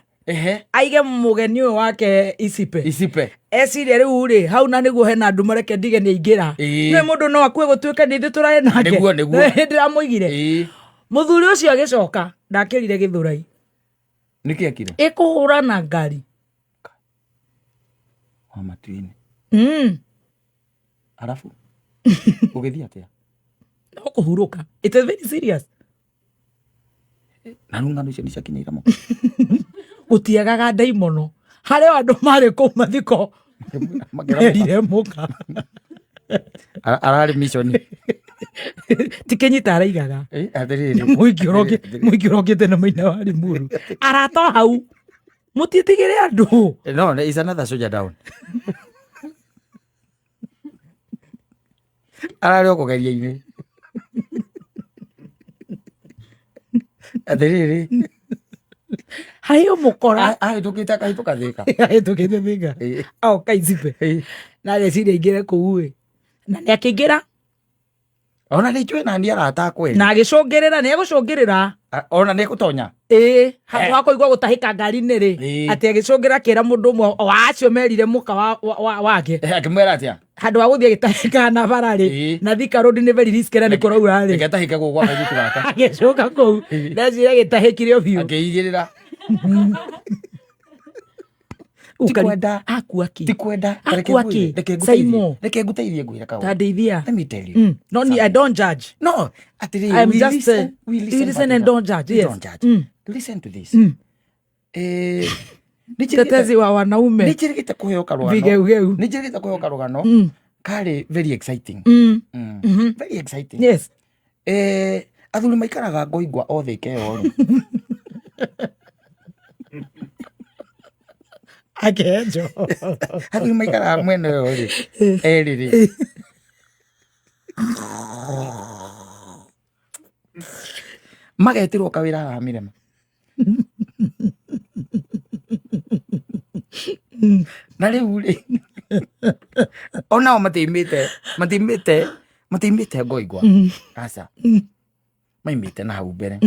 Aige mũgeni ũyũ wake Icipe. Icipe. Eciria rĩu rĩ, hau na nĩguo hena andũ mareke ndige nĩ aingĩra. Nĩ mũndũ no akue gũtuĩka nĩ ithuĩ tũrarĩ nake. Nĩguo, nĩguo. Nĩ ndĩramũigire. Mũthuri ũcio agĩcoka, ndakĩrire Gĩthũrai. Nĩkĩ ekire? Ĩkũhũra na ngari. Wa matuinĩ. Arabu ũgĩthiĩ atĩa? No kũhurũka. It is very serious. Na rĩu ng'ano icio nĩ ciakinyĩire mo. Gũtiagaga ndaimono. Harĩ o andũ marĩ kũu mathiko. Makĩra mũka. Merire mũka. Ararĩ mission. Ti kĩnyita araigaga. Atĩrĩrĩ. Mũingĩ ũrokĩte na maina wa Limuru. Arata o hau. Mũtiĩtigĩre andũ. No, is another soldier down. Ararĩ o kũgeria-inĩ. Atĩrĩrĩ. Harĩ o mũkora. Ahĩtũkĩte akahĩtũka Thika. Ahĩtũkĩte Thika. Aoka Icipe. Na ageciria aingĩre kũu ĩ. Na nĩ akĩingĩra. Ona nĩ njũĩ na nĩ arata akwa erĩ. Na agĩcũngĩrĩra, nĩ egũcũngĩrĩra. Ona nĩ egũtonya. Handũ ha kũigua gũtahĩka ngari-inĩ rĩ, atĩ agĩcũngĩra akĩra mũndũ ũmwe wa acio merire mũka wake. Akĩmwĩra atĩa? Handũ ha gũthiĩ agĩtahĩka na bara rĩ, na Thika Road nĩ very risky na nĩ kũraura rĩ. Reke atahĩke gũkũ gwa kairĩtu gaka. Agĩcoka kũu, ndeciria agĩtahĩkire o biũ. Akĩigĩrĩra. Ukari- Tikwenda. Akua kĩ? Tikwenda. Akua kĩ? Saimo. Reke ngũteithie ngwĩre kaũndũ. Ta ndeithia. Let me tell you. No, ni, I don't judge. No, atĩrĩrĩ, I'm we just, listen, we listen, we listen but and don't judge, we yes. don't judge. Listen to this. Tetezi wa wanaume. Nĩ njĩrĩgĩte kũheo karũgano. Vigeugeu. Nĩ njĩrĩgĩte kũheo karũgano. Karĩ very exciting. Very exciting. Yes. Athuri maikaraga ngoingwa othe ikeo rĩ. Akenjo. Athuri maikaraga mwena ũyũ rĩ. Erĩ rĩ. Magetĩrwo kawĩra haha Mirema. Na rĩu rĩ, onao matiimĩte ngoingwa. Aca. Maimĩte na hau mbere.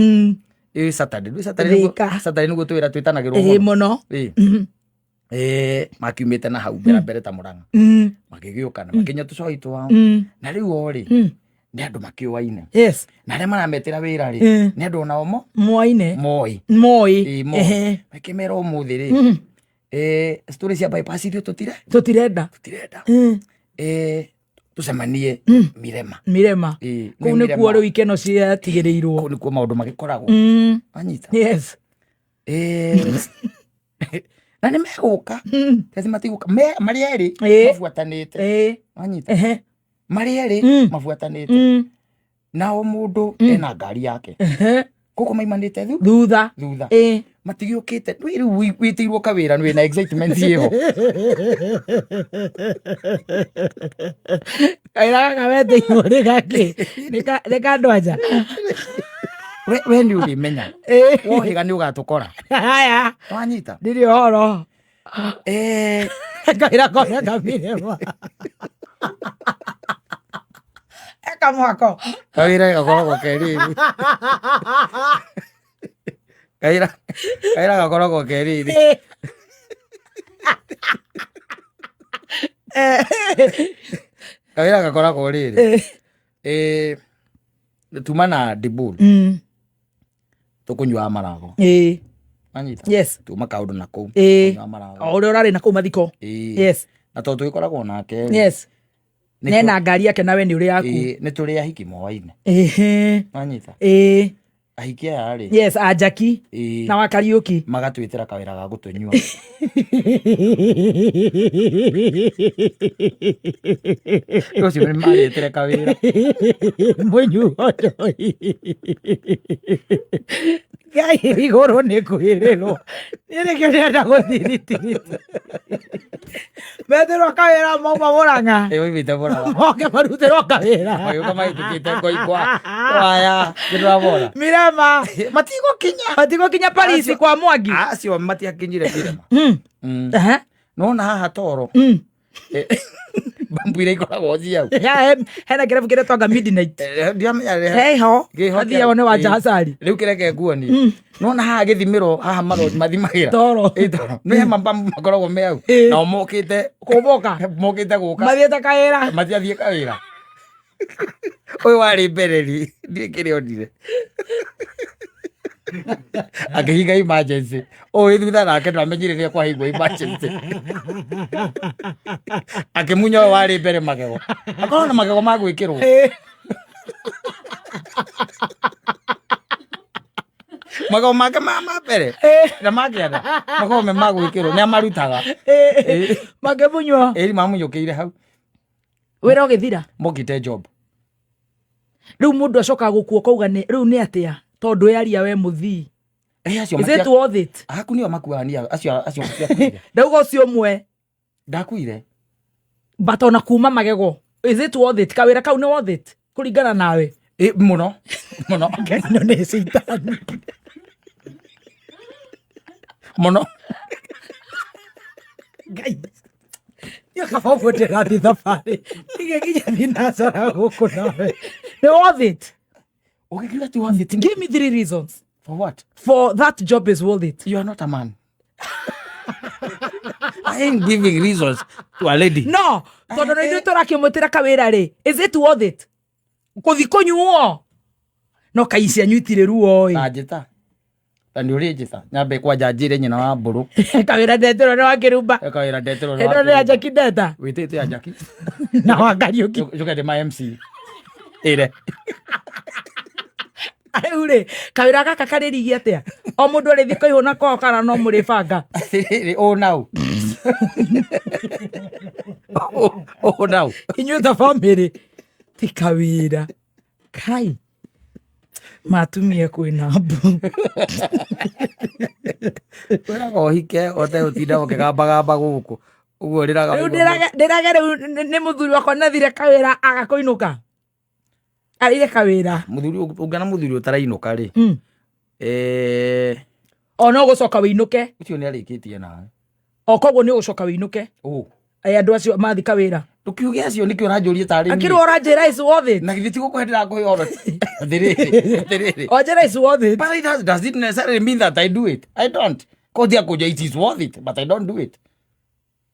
Saturday, rĩu Saturday nĩguo- Thika. Saturday nĩguo twĩra twĩtanagĩrwo Mũno. mũno. Makiumĩte na hau mbere mbere ta Mũrang'a. Magĩgĩũka na makĩnyua tũcai twao. Na rĩu o rĩ, nĩ andũ makĩũaine. Na arĩa marametĩra wĩra rĩ, nĩ andũ onao Moaine. Moĩ. Moĩ. Moĩ. Makĩmera ũmũthĩ rĩ, story cia bypass ithuĩ Tũtirenda. tũtirenda. Tũcemanie Mirema. Mirema. Kũu nĩ nĩkuo Mirema. rĩu ikeno ciatigĩrĩirwo. Kũu nĩkuo maũndũ magĩkoragwo. Wanyita? Na nĩ megũka. Tezi matigũka. Marĩ erĩ mabuatanĩte. Wanyita. Marĩ erĩ mabuatanĩte. Na o mũndũ ena ngari yake. Koguo maimanĩte thutha. Thutha. Matigĩũkĩte. Rĩu wĩtĩirwo kawĩra nĩ wĩna excitement ĩho. Kawĩra gaka wetĩirwo nĩ gakĩ? Nĩ ka andũ anja? We nĩ ũrĩmenya. Wohĩga nĩ ũgatũkora. Haya. Wanyita? Ndirĩ ũhoro. Kawĩra kona kamirema. Eka mwako. Kawĩra gakoragwo ke rĩrĩ. Kawĩra gakoragwo ke rĩrĩ. Kawĩra gakoragwo rĩrĩ. Tuma na Dibul. Tũkũnyuaga marago. Wanyita? Yes. Tuma kaũndũ na kũu. Tũkũnyuaga marago. O ũrĩa ũrarĩ na kũu mathiko. Yes. Na tondũ tũgĩkoragwo nake. Yes. Nena ngari yake nawe nĩ ũrĩ yaku. Nĩ tũrĩ ahiki moaine. Wanyita? Ahiki aya rĩ. Yes, a Jackie. Na wa Kariuki. Magatwĩtĩra kawĩra ga gũtũnyua. Ũcio nĩ marĩtĩre kawĩra. Mũnyuo njohi. Ngai igũrũ nĩ kwĩrĩrwo. Niĩ nĩkĩo ndĩrenda gũthiĩ ritiriti. Metĩrwo kawĩra mauma Mũrang'a. Ĩ oimĩte Mũrang'a. Moke marutĩrwo kawĩra. Magĩũka mahĩtũkĩte ngoikwa. Waya, nĩndĩramona. Mirema. Matigũkinya. Matigũkinya Paris kwa Mwangi. Acio matiakinyire Mirema. Nona haha toro. Bambu iria ikoragwo ciau. Hena kĩrabu kĩretwo Midnight. Ndiamenya rĩ. Heho. Kĩho Athiĩ one wa Jahasari. Rĩu kĩreke nguonie. Nona haha gĩthimĩro haha mathimagĩra. Toro. Ĩ, toro. Nĩ hema bambu makoragwo me hau. Nao mokĩte Kũboka. Mokĩte gũka. Mathiĩte kawĩra. Matiathiĩ kawĩra. Ũyũ warĩ mbere rĩ, ndiĩ kĩrĩa onire. Akĩhinga emergency. Ũyũ wĩ thutha nake ndamenyire nĩ kwahingwo emergency. Akĩmunya ũyũ warĩ mbere magego. Akorwo na magego ma gwĩkĩrwo. Magego make ma mbere na ma kĩanda makoragwo me ma gwĩkĩrwo, nĩ amarutaga. Makĩmunywo. Ĩĩ, mamunyũkĩire hau. Wĩra ũgĩthira? Mokĩte job. Rĩu mũndũ acokaga gũkua ũkauga nĩ rĩu nĩ atĩa tondũ yaria we mũthii. Acio Is it worth it? Aku nĩo makuaga nĩ acio matiakuire. Ndauga ũcio ũmwe. Ndakuire. But ona kuma magego. Is it worth it? Kawĩra kau nĩ worth it? Kũringana nawe. Mũno. Mũno. Ĩno nĩ caitani. Mũno. Ngai. Nĩ kaba ũguo ndĩrathiĩ thabarĩ. Ndigĩkinya thinacara gũkũ nawe. Nĩ worth it. Ũgĩkiuga ti worth it. Give me 3 reasons. For what? For that job is worth it. You are not a man. I ain't giving reasons to a lady. No, tondũ nĩ ithuĩ tũrakĩmũtĩra kawĩra rĩ. Is it worth it? Gũthiĩ kũnyuo. No kai cianyu itirĩ ruo ĩ. Ta njĩta. Ta nĩ ũrĩ njĩta. Nyambe kwanja njĩre nyina wa mbũrũ. Kawĩra ndetĩrwo nĩ wa Kĩrumba. Kawĩra ndetĩrwo nĩ wa Ĩno nĩ ya Kĩrumba. Jackie Ndeta. Wĩtĩte ya Jackie. Na wa Kariũki. Njoke ndĩ ma MC. Ĩre. Rĩu rĩ, kawĩra gaka karĩ rigi atĩa? O mũndũ arĩthiĩ kũihũna kwao kana no mũrĩbanga? Atĩrĩrĩ, ũũ nau. Ũũ nau. Inyuĩ ta bamĩrĩ. Ti kawĩra. Kai. Matumia kwĩna mbu. Kwĩraga ũhike ũte gũtinda ũkĩgambagamba gũkũ. Ũguo rĩraga. Rĩu ndĩrage rĩu nĩ mũthuri wakwa nathire kawĩra aga kũinũka. Arĩire kawĩra. Mũthuri ũngĩona mũthuri ũtarainũka rĩ. O no gũcoka wĩinũke. Ũcio nĩ arĩkĩtie nawe. O koguo nĩ ũgũcoka wĩinũke. Ũ. Andũ acio mathi kawĩra. Ndũkiuge acio nĩkĩo ũranjũria tarĩ niĩ. Akĩrwo ũranjĩra is worth it. Na githĩ ti gũkũhe ndĩrakũhe ũhoro. Atĩrĩrĩ, atĩrĩrĩ. Wanjĩra is worth it. But it does it necessarily mean that I do it? I don't. Kothi akũnja it is worth it, but I don't do it.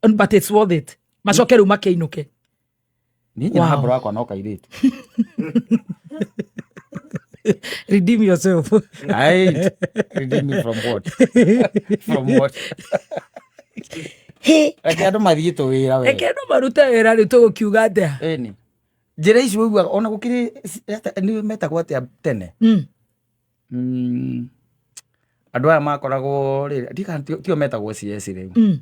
But it's worth it. Macoke rĩu makĩinũke. Niĩ nyina Wow. hambũra wakwa no kairĩtu. Redeem yourself. I ain't. Redeem me from what? From what? Reke andũ mathiĩ tũwĩra we. Reke andũ marute wĩra rĩu tũgũkiuga atĩa? Ĩni. Njĩra ici ũiguaga ona gũkĩrĩ nĩ metagwo atĩa tene? Andũ aya makoragwo rĩ, ndika tio metagwo CS rĩu.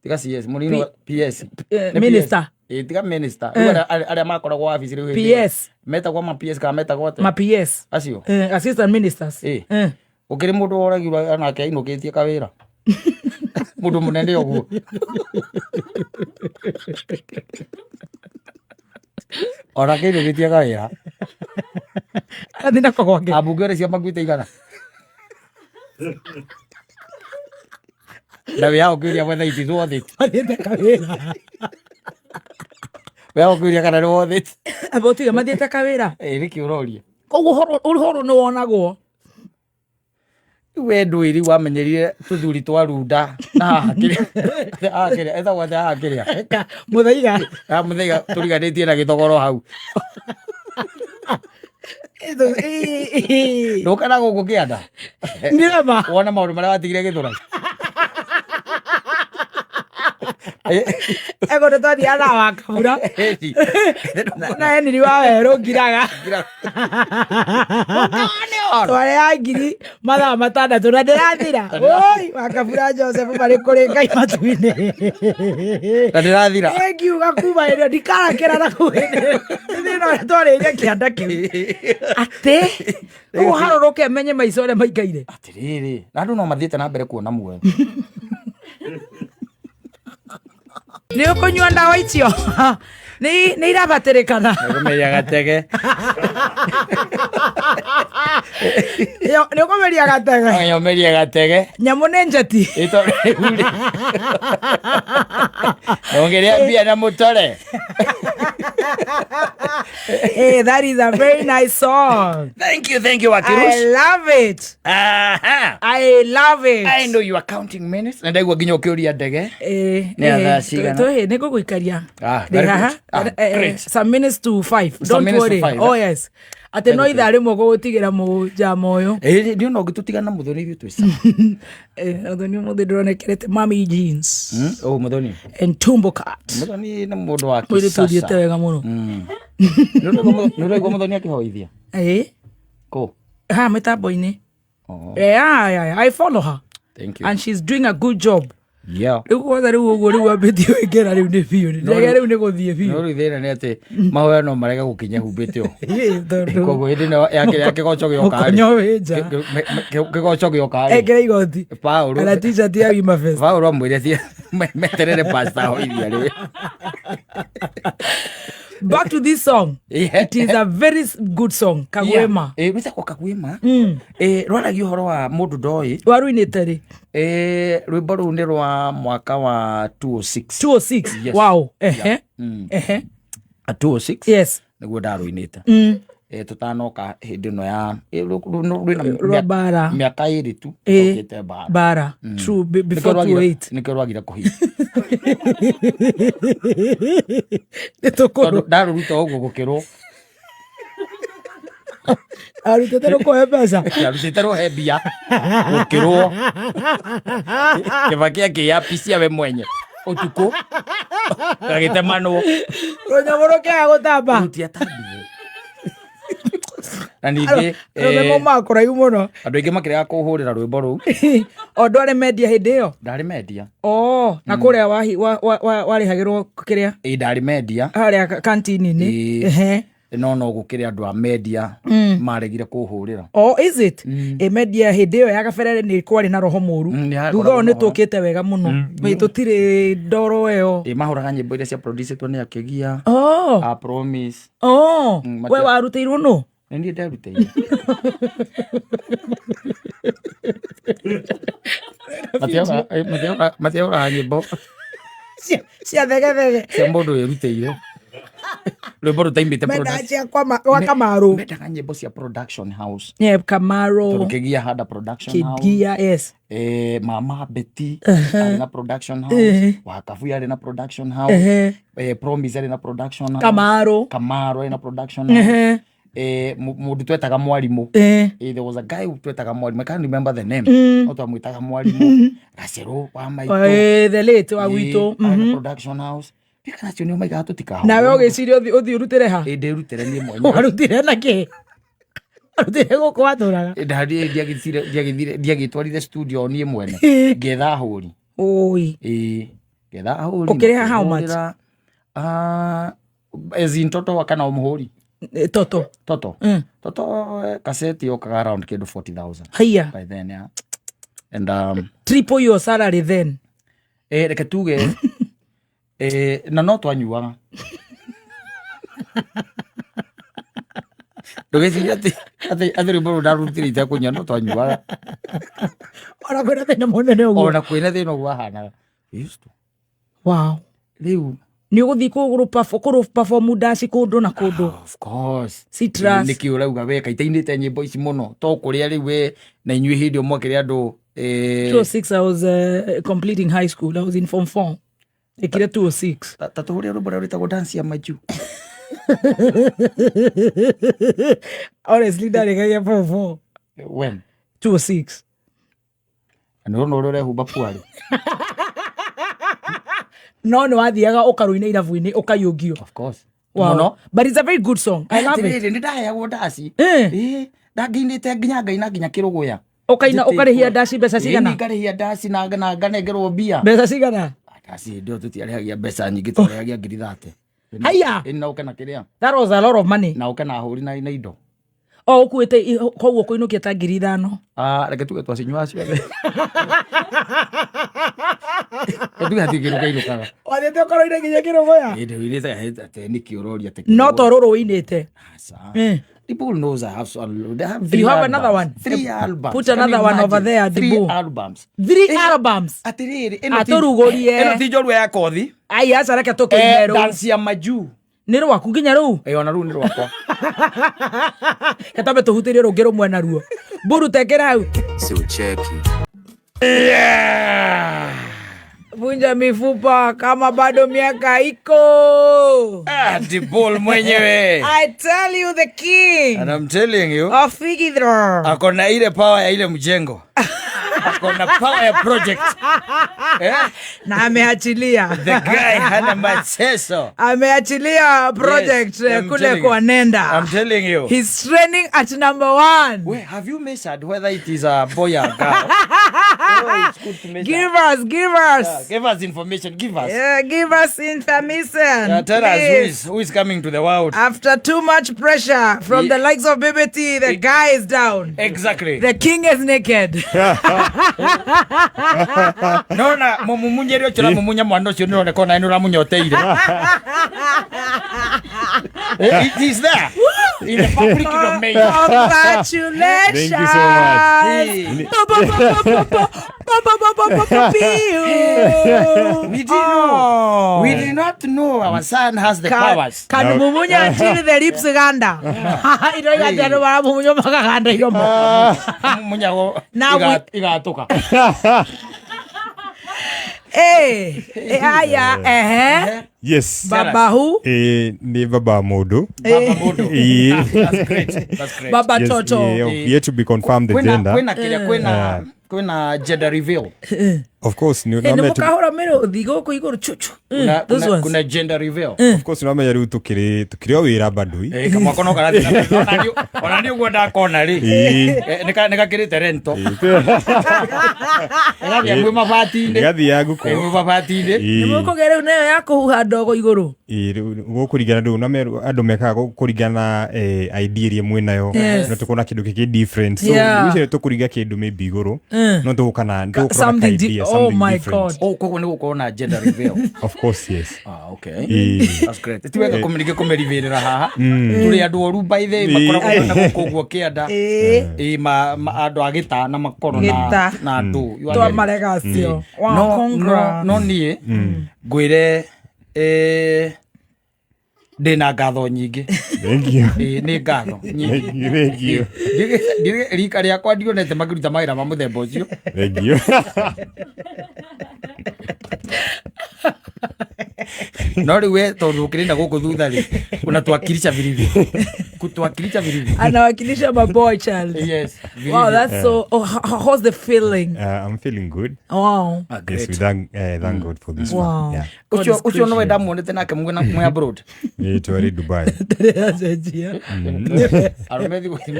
Tiga CS, mũnini wa PS. Eh, Nĩ minister. PS. Ĩ, tiga minister. Rĩu arĩa makoragwo wabici rĩu hĩndĩ ĩyo. PS. Metagwo ma PS kana metagwo atĩa? Ma PS. Acio. Assistant ministers. Ĩ. Gũkĩrĩ mũndũ woragirwo onake ainũkĩtie kawĩra. Mũndũ mũnene ũguo. Onake ainũkĩtie kawĩra. Arathiĩ nako gwake. Ambunge ũrĩa cia makuĩte igana. Na wĩ hau ũkĩũria whether it is worth it. Mathiĩte kawĩra. Wĩ hau ũkĩũria kana nĩ worth it. Amba ũtige mathiĩte kawĩra. Ĩ, nĩkĩ ũroria? Koguo ũhoro nĩ wonagwo. Rĩu we ndũĩ rĩu wamenyerire tũthuri twa runda na haha kĩrĩa haha kĩrĩa etagwo atĩa haha kĩrĩa Mũthaiga. haha mũthaiga tũriganĩtie na gĩthogoro hau. Ndũka na gũkũ kĩanda. Nĩrama. Wone maũndũ marĩa watigire Gĩthũrai. Ego nĩ twathiaga na wa kabura. Na Henry wa werũ ngiraga. Twarĩ ngiri mathaa 6 na ndĩrathira. Oi, wa kabura Joseph marĩ kũrĩ Ngai matu-inĩ. Na ndĩrathira. Ngiuga kuma ĩrĩa ndikarakĩra na kũu hĩndĩ ĩno twarĩire kĩanda kĩu. Atĩ rĩu harũrũke menye maica ũrĩa maikaire. Atĩrĩrĩ, na andũ no mathiĩte na mbere kuona muoyo. Nĩ ũkũnyua ndawa icio nĩ irabatĩrĩkana. Nĩkũmeria gatege. Nĩ ũkũmeria gatege. Ũmerie gatege. Nyamũ nĩ njeti. Ĩto rĩu rĩ. Ndũngĩrĩa mbia na mũtore. Hey, that is a very nice song. Thank you, thank you, I Wakirush. love it. Aha. I love it. I know you are counting minutes. Na ndaigua nginya ũkĩũria ndege. Nĩ thaa cigana? Nĩ ngũgũikaria. Ah, Ndĩ very haha. good. Ah, great. Some minutes to 5. Some Don't minutes to worry. five, Oh eh? yes. Atĩ no ithaa rĩmwe gũgũtigĩra mũnjama ũyũ. Ĩ, nĩ ona ũngĩtũtiga na mũthoni ithuĩ twĩ sawa. Mũthoni ũmũthĩ ndĩronekerete mami jeans Oh, mũthoni. and tumbo cut. Mũthoni nĩ mũndũ wa Mwĩrĩ kisasa. tũthiĩte wega mũno. Nĩ ũraigua mũthoni akĩhoithia? Ĩ. Kũ? Ha mĩtambo-inĩ. Oh, Yeah, I follow her. thank you. And she's doing a good job. Yeah. Rĩu kwanza rĩu ũguo rĩu ambĩtie gwĩkĩra rĩu nĩ biũ ndege rĩu nĩ gũthiĩ biũ. No rĩu thĩna nĩ atĩ mahoya no marege gũkinya humbĩte ũũ. Ĩ, tondũ Koguo hĩndĩ ĩno ya kĩrĩa kĩgoco gĩoka rĩ. mũkonyo wĩ nja. Kĩgoco gĩoka rĩ. Ekĩra igoti. Paũlũ Kana t-shirt ya Wima Fest. Paũlũ amwĩre athiĩ meterere pastor ahoithia rĩ. Back to this song. Yeah. It is a very good song. Kagwema. Yeah. Rwĩtagwo Kagwema. Rwaragia ũhoro wa mũndũ ndoĩ. Waruinĩte rĩ? Rwĩmbo rũu nĩ rwa mwaka wa 206. 206. Yes. Wow. Ehe. Ehe. 206. Yes. Nĩguo ndarũinĩte. Tũtanoka hĩndĩ ĩno ya rwĩna Rwa mbara. mĩaka ĩrĩ tu Ĩ. tũkĩte mbara. Bara. True. Before Nĩkĩo rwagire- 208. nĩkĩo rwagire kũhinga. Nĩ tũkũrũ. Tondũ ndarũruta ũguo gũkĩrwo. Arutĩte rũkũhe mbeca. Arutĩte rũhe mbia gũkĩrwo. Kĩbaki akĩyapicia we mwenye ũtukũ gagĩtemanwo. Rũnyamũ rũkĩaga gũtamba. Rũtiatambire. Na ningĩ Arũme maumaga kũraihu mũno. andũ aingĩ makĩrega kũhũrĩra rwĩmbo rũu. O ndwarĩ mendia hĩndĩ ĩyo? Ndarĩ mendia. Oh, na kũrĩa warĩhagĩrwo kĩrĩa? Ĩ ndarĩ mendia. Harĩa kantini-inĩ. Ĩ. Ehe. No gũkĩrĩ andũ a mendia maregire kũhũrĩra. Oh, is it? Ĩ mendia hĩndĩ ĩyo ya gaberere nĩ kwarĩ na roho mũru. Nĩ hakoragwo Thutha ũyũ na nĩ tũkĩte wega mũno. Ĩ tũtirĩ ndoro ĩyo. Ĩ mahũraga nyĩmbo iria cia producetwo nĩ Akĩgia. Oh. A Promise. Oh. We warutĩirwo nũ? Nĩ niĩ nderutĩire. Matiahũraga nyĩmbo Cia thegethege. cia mũndũ wĩrutĩire. Rwĩmbo rũtaimĩte Mendaga cia kwa Kamaru. Mendaga nyĩmbo cia production house. Yeah, Kamaru. Tondũ Kĩgia had a production house. Kĩgia, yes. Mama Betty arĩ na production house. Wakabuya arĩ na production house. Promise arĩ na production house. Kamaru. Kamaru arĩ na production house. Mũndũ twetaga mwarimũ. There was a guy who twetaga mwarimũ. I can't remember the name. No twamwĩtaga mwarimũ. Gacerũ wa maitũ. The late wa gwitũ. Arĩ na production house. Ndiũĩ acio nĩo maigaga tũtikahũrwo. Nawe ũgĩciria ũthiĩ ũrutĩre ha? Ĩ ndĩrutĩre niĩ mwenyewe. Warutire na kĩ? Warutĩire gũkũ watũraga? Ndiagĩtwarire studio niĩ mwene, ngetha ahũri. Ũi. Ĩĩ, ngetha ahũri. Ũkĩrĩha how much? Makĩhũrĩra, ah, as in toto kana o mũhũri? Toto. Toto. Toto, kaseti yokaga around kĩndũ 40,000 Haiya. by then, yeah. And Triple your salary then. Reke tuge na no twanyuaga. Ndũgecirie atĩ rwĩmbo rũu ndarutire itekũnyua, no twanyuaga. Ona kwĩna thĩna mũnene ũguo. Ona kwĩna thĩna ũguo wahanaga. We used to. Wow. Rĩu Nĩ ũgũthiĩ kũgũrũ perform ndaci kũndũ na kũndũ. Of course. Citrus. Nĩkĩ ũrauga we kaitainĩte nyĩmbo ici mũno to kũrĩa rĩu we na inyuĩ hĩndĩ ĩyo mwakĩrĩ andũ 206 I was completing high school. I was in form 4. Ĩkire 206. Ta tũhũrĩre rwĩmbo rũrĩa rwĩtagwo Dance ya Majuu. Honestly, ndarĩkagia form 4. When? 206. Na nĩ ũrona ũrĩa ũrehumba puarĩ. No nĩ wathiaga ũkarũina irabu-inĩ ũkaiũngio. Of course. Wow. Mũno. But it's a very good song. I love it. Atĩrĩrĩ, nĩ ndaheagwo ndaci. Eh. Ĩĩ, ndangĩinĩte nginya ngaina nginya kĩrũgũya. Ũkaina Njĩtĩtwo. ũkarĩhia ndaci mbeca Ĩĩ, cigana? ngarĩhia ndaci na nganengerwo mbia. Mbeca cigana? Ndaci hĩndĩ ĩyo tũtiarĩhagia mbeca nyingĩ, twarĩhagia ngiri 30. Haiya! Ĩĩ, na ũke na kĩrĩa. That was a lot of money. Na ũke na ahũri na indo. O ũkuĩte koguo kũinũkia ta 5,000. Ah, reke tuge twacinyuaga ciothe. Reke tuge hatirĩ kĩndũ kĩainũkaga. Wathiĩte ũkaroire nginya kĩrũgũya? Ĩĩ, ndĩũinĩte atĩ nĩkĩ ũroria atĩ No kĩrũgũya? to rũrũ ũinĩte. Aca. Eh. People knows I have so, I have three You have another albums. one? Three albums. Put Can you another one over imagine? there, Three Dibu. albums. Three albums. Atĩrĩrĩ, Atũrugũrie. ĩno ti njorua ya kothi. Ai aca reke tũkĩine rũu. Dance ya Majuu. Nĩ rwaku nginya rũu? Ona rũu nĩ rwakwa. Katambe tũhutĩrie rũngĩ rũmwe naruo. Mburu tekera hau. Si ucheki. Yeah. Vunja mifupa kama bado miaka iko. Ah, Dibul mwenyewe. I tell you the king. And I'm telling you. Of Figidro. Akona ile power ya ile mjengo. Akona power ya project. Na ameachilia. The guy hana mateso. Ameachilia project. Yes, I'm kule telling kwa you. Nenda. I'm telling you. He's training at number 1. Wait, have you measured whether it is a boy or a girl? Oh, it's good to measure. Give us, give us. Yeah, give us information, give us. Yeah, give us information. Yeah, tell us please. who is coming to the world. After too much pressure from the likes of BBT, the guy is down. Exactly. The king is naked. No, na mumumunye rĩ ũcio ũramumunya mwana ũcio nĩ ũroneka ona nĩ ũramunyoteire. It is there in the public domain. Congratulations. Thank you so much. Hey. We didn't know. We did not know our son has the powers. Kanumumunya until the lips ganda. Iroiga atĩ andũ maramumunywo makaganda iromo. Mumunyago Now we- igatũka. Aya, ehe. Yes. Baba who? Ni baba Modo. Baba Modo. Yeah. That's great. That's great. Baba Yes, Toto. yeah, yet to be confirmed the Kwĩna gender. kwĩna kĩrĩa kwĩna gender reveal. Of course, ni Nĩ mũkahũra mĩrũthi gũkũ igũrũ chuchu. Kuna, Those kuna, ones. kuna gender reveal. Of course nĩwamenya rĩu tukĩrĩ o wĩra bado. Kamwako no karathiĩ na mbere. Ona niĩ ũguo ndakona rĩ. Nĩ gakĩrĩte rento. Gathiĩ mwĩ mabati-inĩ. Gathiaga ngũkũ. Mwĩ mabati-inĩ. Nĩ mũkũgĩa rĩu nayo ya kũhuha ndogo igũrũ. Gũkũringana rĩu na andũ mekaga kũringana idea iria mwĩnayo. No tũkona kĩndũ kĩngĩ different. So Yeah. rĩu icio tũkũringa kĩndũ maybe igũrũ. No tũgũka na tũgũkorwo na Something idea, oh something my different. God. Oh, koguo nĩ gũkorwo na gender reveal. Of course, yes. Ah, okay. That's great. Ti wega kũmĩrivĩrĩra haha. Tũrĩ andũ oru by the way, makoragwo na gũkũ ũguo kĩanda. Andũ a gĩta na makoro Gĩta. na andũ. You are Twa getting- marega acio. Wow, No, no, congrats. no niĩ ngwĩre ndĩna ngatho nyingĩ. Thank you. Nĩ ngatho nyingĩ. Thank you, thank you. Rika rĩakwa ndionete makĩruta mawĩra ma mũthemba ũcio. Thank you. No rĩu we tondũ ũkĩrĩ na gũkũ thutha rĩ, unatuwakilisha vilivyo, kutuwakilisha vilivyo. Anawakilisha maboy child. Yes, vilivyo. Wow, that's so, oh, how's the feeling? I'm feeling good. Wow. Ah, Yes, great. we thank God for this Wow. one. Yeah. God Ũcio is ũcio nowe ndamuonete nake mwe abroad. Ĩ, twarĩ Dubai. Ndĩracenjia. Arũme thikũ ici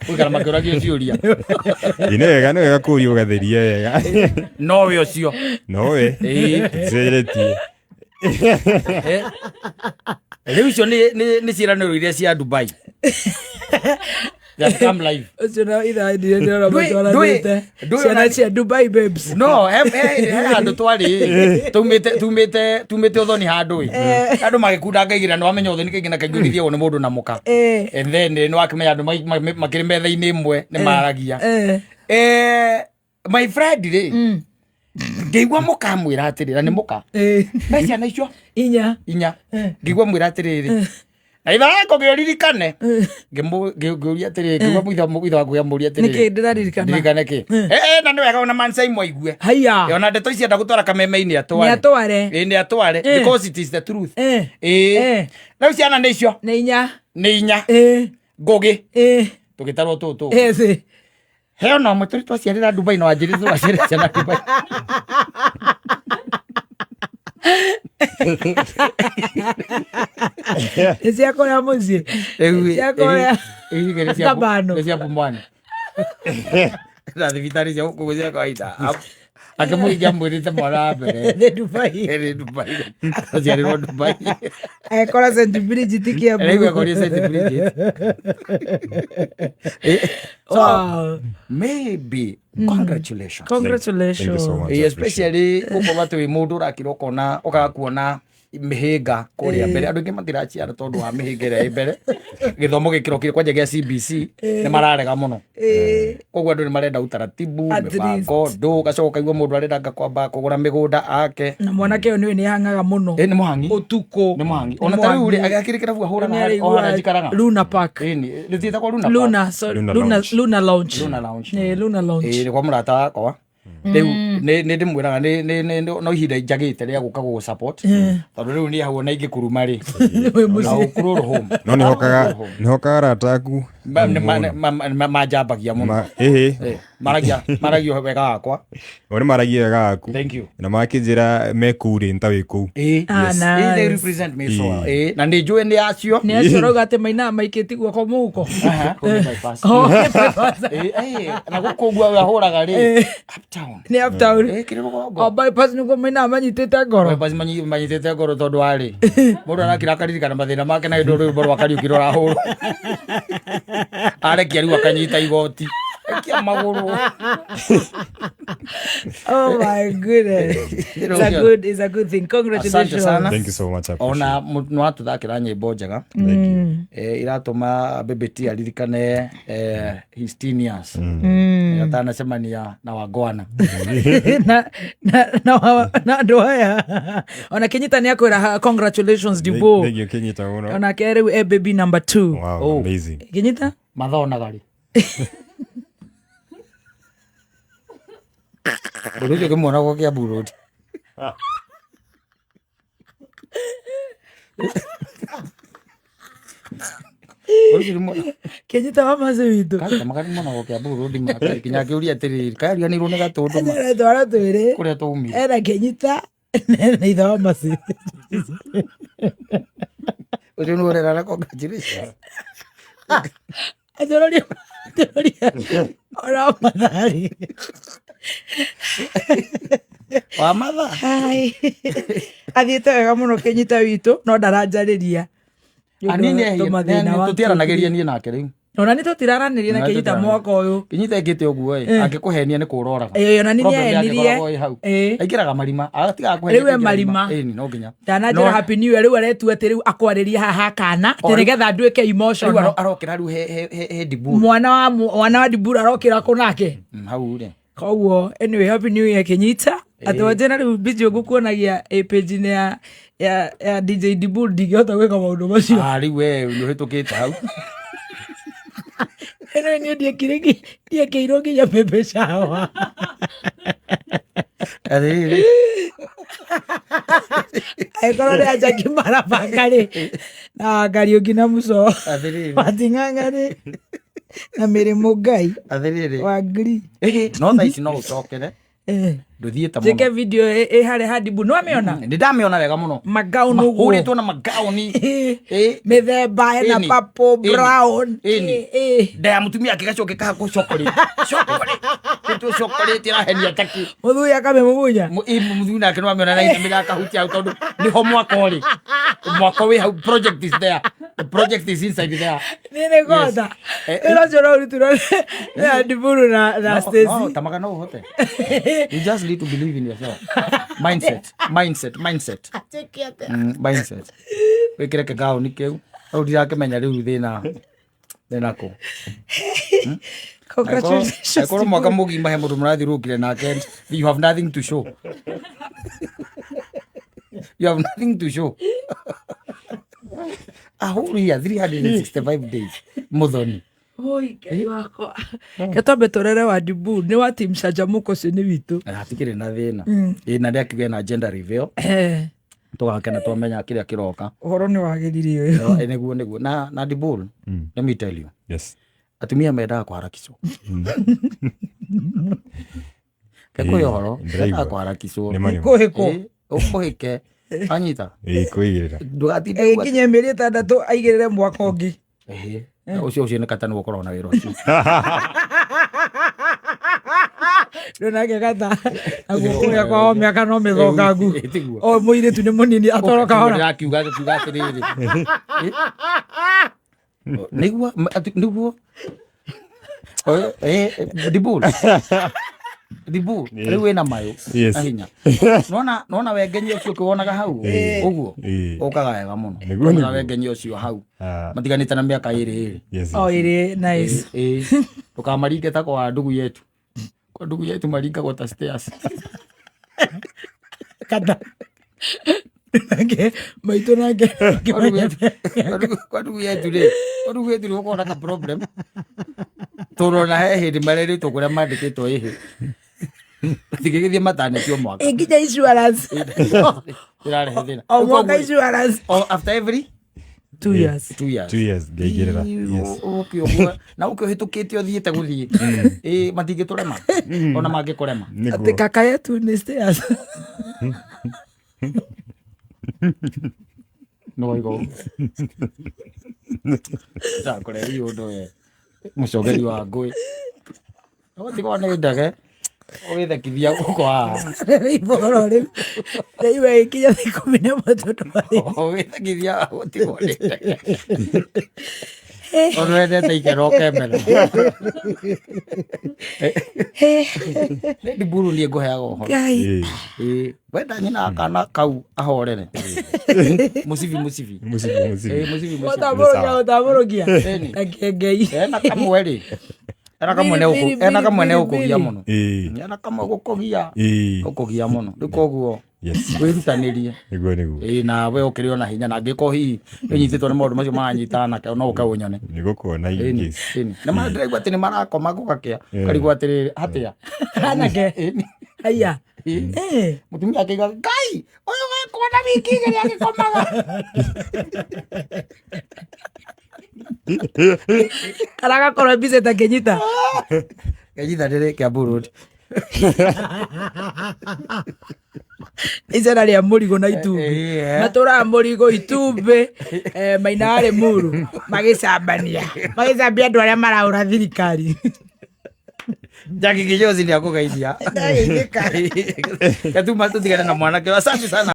gũikara makĩũragio ciũria. Ĩ, nĩ wega, nĩ wega kũũria ũgatheria wega. Nowe ũcio. Nowe. Ĩ. Tũcenjetie. Eh. Rĩu icio nĩ ciĩranĩro iria cia Dubai. They have come live. Ũcio na ithaa ndire ndĩrona matwaranĩte. Ciana cia Dubai babes. No, he handũ twarĩ tumĩte ũthoni handũ ĩ. Andũ magĩkunda ngaigĩra, nĩ wamenya ũthoni kaingĩ na kaingĩ ũgĩthiagwo nĩ mũndũ na mũka. And then nĩ wakĩmenya andũ makĩrĩ metha-inĩ ĩmwe nĩ maragia. My friend rĩ, ngĩigua mũka amwĩra atĩrĩ, na nĩ mũka. Me ciana icio? Inya. Inya. Ngĩigua mwĩra atĩrĩrĩ, na itha ngũgĩ ũririkane. Ngĩũria atĩrĩrĩ, ngĩigua mũitho waku amũria atĩrĩrĩ. Nĩkĩ ndĩraririkana? Ndirikane kĩ? Eh, na nĩ wega ona Mansai mwaigue. Haiya. Ona ndeto ici enda gũtwara kameme-inĩ atware. Nĩ atware. Ĩ, nĩ atware. Because it is the truth. Ĩ. Rĩu ciana nĩ icio? Nĩ inya. Nĩ inya. Ngũgĩ. Tũgĩtarwo tũtũ. Yes. He ona ũmwe tũrĩ twaciarĩra Dubai na wanjĩrĩ twaciarĩra ciana Dubai. Nĩ cia kũrĩa mũciĩ. Rĩu Cia kũrĩa. rĩu nĩ cia Kabano. nĩ cia Pumwani. Na thibitarĩ cia gũkũ cia kawaida. Akĩmũhingia mwĩrĩte mwana wa mbere. Nĩ Dubai. Ĩrĩ Dubai. Aciarĩrwo Dubai. Agĩkora St. Bridget Kiambu. Rĩu akorire St. Bridget. So, Wow. maybe congratulations. Congratulations. Thank you so much. Eh, especially gũkorwo atĩ wĩ mũndũ ũrakira ũkona ũkaga kuona mĩhĩnga kũrĩa mbere. Andũ aingĩ matiraciara tondũ wa mĩhĩnga ĩrĩa ĩ mbere. Gĩthomo gĩkĩro kĩrĩ kwanja gĩa CBC nĩ mararega mũno, koguo andũ nĩ marenda utaratibu, At mĩbango ndũ ũgacoka ũkaigua mũndũ arenda anga kwamba kũgũra mĩgũnda ake. Na mwanake ũyũ nĩwe nĩ hang'aga mũno. Ĩ, nĩ mũhangi. Ũtukũ. Nĩ mũhangi ona ta rĩu rĩ, agakĩrĩ kĩrabu ahũraga o harĩa njikaraga. Luna Park. Ĩni rĩtiĩtagwo Luna Park? Luna, sorry, Luna Luna, Lounge. Luna Lounge. Luna Lounge. Luna Lounge. Ĩĩ, nĩ kwa mũrata wakwa. Rĩu nĩ ndĩmwĩraga no ihinda njagĩte rĩa gũka gũgũ support, tondũ rĩu niĩ hau ona ingĩkuruma rĩ, Wĩ mũciĩ. na ũkurũrũ home. No nĩhokaga arata aku Manjambagia mũno. Ĩhĩ. Eh, maragia wega wakwa. O nĩ maragia wega waku. Thank you. Na makĩnjĩra me kũu rĩ, nta wĩ kũu. Ĩĩ. Ah, Ĩĩ, they nice. represent me so well. Ĩĩ, na nĩ njũĩ nĩ acio. Nĩ acio rauga atĩ mainaga maikĩti guoko mũhuko. Aha, kũu nĩ bypass. Oh, nĩ bypass. Ĩĩ, ĩĩ, na gũkũ ũguo ahũraga rĩ, uptown. Nĩ uptown. Ĩĩ, kĩrĩ rũgongo. O bypass nĩguo mainaga manyitĩte ngoro. Bypass manyitĩte ngoro tondũ warĩ mũndũ arakira akaririkana mathĩna make na hĩndĩ rwĩmbo rwa Kariũki rũrahũrwo, arekia rĩu akanyita igoti rekia magũrũ. Oh my goodness. It's a good thing. Congratulations. Sana. Thank you so much. I appreciate Ona nĩ watũthakĩra nyĩmbo njega. it. Thank you. Iratũma Baby T aririkane his teen years, atanacemania na wangwana. Na andũ aya ona Kinyita nĩ akwĩra congratulations, Dibo. Thank you, Kinyita mũno. Onake rĩu e baby number 2. Wow, Oh. amazing. Kinyita. Mathonaga rĩ ũndũ ũcio ũkĩmuona gwa Kiambu Road. Ũndũ ũcio Kinyita wa maci witũ. Kaka magari mũno gwa Kiambu Road nginya akĩũria atĩrĩrĩ kayariganĩirwo nĩ gatũndũ Twara twĩrĩ. kũrĩa twaumire. Ena Kinyita na ithe wa maci. Ũcio nĩ ũrera na congratulations. Atũroria atũroria ona mathari. Wa matha. Hai. Athiĩte wega mũno Kinyita witũ, no ndaranjarĩria. Tũtiaranagĩria niĩ nake rĩu. Ona nĩ tũtiraranĩria na Na Kinyita tũtiraranĩria. mwaka ũyũ. Kinyita ĩkĩte ũguo ĩ, angĩkũhenia nĩ kũroraga. Ĩĩ, ona nĩ Problem yake nĩahenirie. ĩkoragwo ĩ hau. Aingĩraga marima agatigaga kũhenia. Rĩu e akaingĩra marima. Ĩni, no nginya. Ndananjĩra happy new year, rĩu aretua atĩ rĩu akwarĩria haha kana atĩ nĩgetha nduĩke Rĩu emotional. arokĩra rĩu he Diburu. Mwana wa Diburu arokĩra kũ nake. Hau rĩ. Koguo anyway, happy new year, Kinyita. Atĩ wanjĩra rĩu mbiji ngũkuonagia ĩ page-inĩ ya DJ Diburu, ndingĩhota gwĩka maũndũ macio. Ah, rĩu we nĩ ũhĩtũkĩte hau. Anyway, niĩ ndiekĩirwo nginya baby shower. Atĩrĩrĩ. Angĩkorwo nĩ Anjaki marabanga rĩ na Kariũki na Muco Atĩrĩrĩ. mating'ang'ani na mĩrĩmũ Ngai Atĩrĩrĩ. wa ngiri. Ĩhĩ, no thaa ici no ũcokere Eh. ndũthiĩte Njĩke mũno. video ĩ harĩa Hadibu nĩ wamĩona? Nĩ ndamĩona wega mũno. Magauni ũguo. Mahũrĩtwo na magauni. Ĩ. Mĩthemba ĩna Ĩni. purple, Ĩni. brown. Ĩni. Ĩ, ĩ. Nda ya mũtumia akĩgacoke kaha kũ chocolate. Chocolate. Gĩtwo chocolate ĩrahenia taki. Mũthuri akamĩmumunya. Mũthuri nake nĩ wamĩona na inamĩra akahutia hau tondũ nĩho mwako ũrĩ. Mwako wĩ hau, project is there. The project is inside there. Nĩ nĩ kota. Eh, Wĩra ũcio ũrarutirwo nĩ Hadibu na No, Stacy. tamaga no ũhote. You just need to believe in yourself. Mindset, mindset, mindset. Mindset. Wĩkĩre kĩgaũni kĩu. Rĩu ndirakĩmenya rĩu thĩna thĩna kũ. Congratulations. Angĩkorwo mwaka mũgima he mũndũ mũrathiũrũrũkire nake and you have nothing to show. You have nothing to show. A whole year, 365 days. Mũthoni. Oi, Ngai wakwa. Ke twambe tũrere wa Dibu nĩ wa team Canjamũka ũcio nĩ witũ. Hatikĩrĩ na thĩna. Ĩ na nĩakĩgĩa na gender reveal. Tũgakena twamenya kĩrĩa kĩroka. Ũhoro nĩ wagĩrire ũyũ. Ĩ, nĩguo nĩguo na Dibul, let me tell you, Yes. atumia mendaga kũharakicwo. Kekũhe ũhoro, Ndĩraigua. mendaga kũharakicwo. Nĩ ma nĩ ma. Kũhĩkwo. Ĩ, ũkũhĩke anyita Ĩĩ, kwĩigĩrĩra. ndũgatinde uga- Ĩgĩkinya mĩeri 6 aigĩrĩre mwaka ũngĩ. Ĩhĩ, ũcio ũcio nĩ kata nĩwe ũkoragwo na wĩra ũcio. Ndũnake kata naguo kũrĩa kwao mĩaka no mĩthongangu. Ĩ, tiguo. O mũirĩtu nĩ mũnini atoro kahora. Ndĩrakiuga akiuga atĩrĩrĩ. Ĩ, nĩguo nĩguo Dibul Dibul rĩu wĩna mayũ Yes. na hinya nona nona wengenyi ũcio ũkĩwonaga hau ũguo Ĩĩ. ũkaga wega mũno Nĩguo, Wonaga nĩguo. wengenyi ũcio hau Ah, matiganĩte na mĩaka ĩrĩ ĩrĩ yes, O yes. ĩrĩ nice. Ĩĩ, ndũkamaringe ta kwa ndugu yetu, kwa ndugu yetu maringagwo ta stairs. Kata. Nake maitũ nake Kwa ndugu yetu- kwa ndugu yetu rĩ, kwa ndugu yetu rĩ gũkorwo na ka problem tondũ ona he hĩndĩ marerĩtwo kũrĩa mandĩkĩtwo ĩhĩ matingĩgĩthiĩ mataneti o mwaka. Ĩnginya insurance. Ĩrarehe thĩna. O mwaka insurance. O after every 2 years. 2 years. 2 years ngaigĩrĩra. Yes. Ũke ũguo na ũke ũhĩtũkĩte ũthiĩte gũthiĩ ĩ matingĩtũrema ona mangĩkũrema. Atĩ Nĩguo. kaka yetu nĩ stairs. No waiga ũguo ndakũrehi ũndũ we mũcogeri wa ngũĩ tigwo nĩ ndege ũgĩthekithia gũkũ haha. Rĩu rĩu rĩu ĩkinya thaa 11 tondũ marĩ. Ũgĩthekithia tigwo nĩ ndege tondũ wendete ikeno ũkemera nĩ ndiburu niĩ ngũheaga ũhoro. Ngai. Ĩĩ. Ĩĩ, wenda nyina kana kau ahorere mũcibi mũcibi. Mũcibi, mũcibi. Ĩĩ, mũcibi mũcibi. Ũtambũrũkia ũtambũrũkia. Ĩni. Na kĩengei. Ena kamwe rĩ, ena kamwe nĩ Biri, ena kamwe nĩ biri, ũkũgia biri. mũno. Ĩĩ. Ena kamwe gũkũgia Ĩĩ. ũkũgia mũno rĩu koguo Yes. wĩrutanĩrie. Nĩguo nĩguo. Ĩĩ, nawe ũkĩrĩ ona hinya na angĩkorwo hihi nĩũnyitĩtwo nĩ maũndũ macio maranyita anake no ũke ũnyone. Nĩgũkuona in Ĩni, case. ĩni. Na ndĩraigua atĩ nĩ marakoma gũgakĩa ũkarigwo atĩrĩrĩ atĩa. Anake. Ĩni. Haiya. Ĩĩ. Eh. Mũtumia akĩigua Ngai ũyũ wakwa na wiki igĩrĩ agĩkomaga. Kana agakorwo mbica ĩtakĩnyita. Kenyitha rĩrĩ Kiambu Road. Icera rĩa mũrigo na itumbĩ. Eh, eh. Matũraga mũrigo itumbĩ maina arĩ muru magĩcambania magĩcambia andũ arĩa maraũra thirikari. Jackie Kinyozi nĩ akũgeithia. Ndageithĩka. Gatuma tũtigane na mwanake. Asante sana.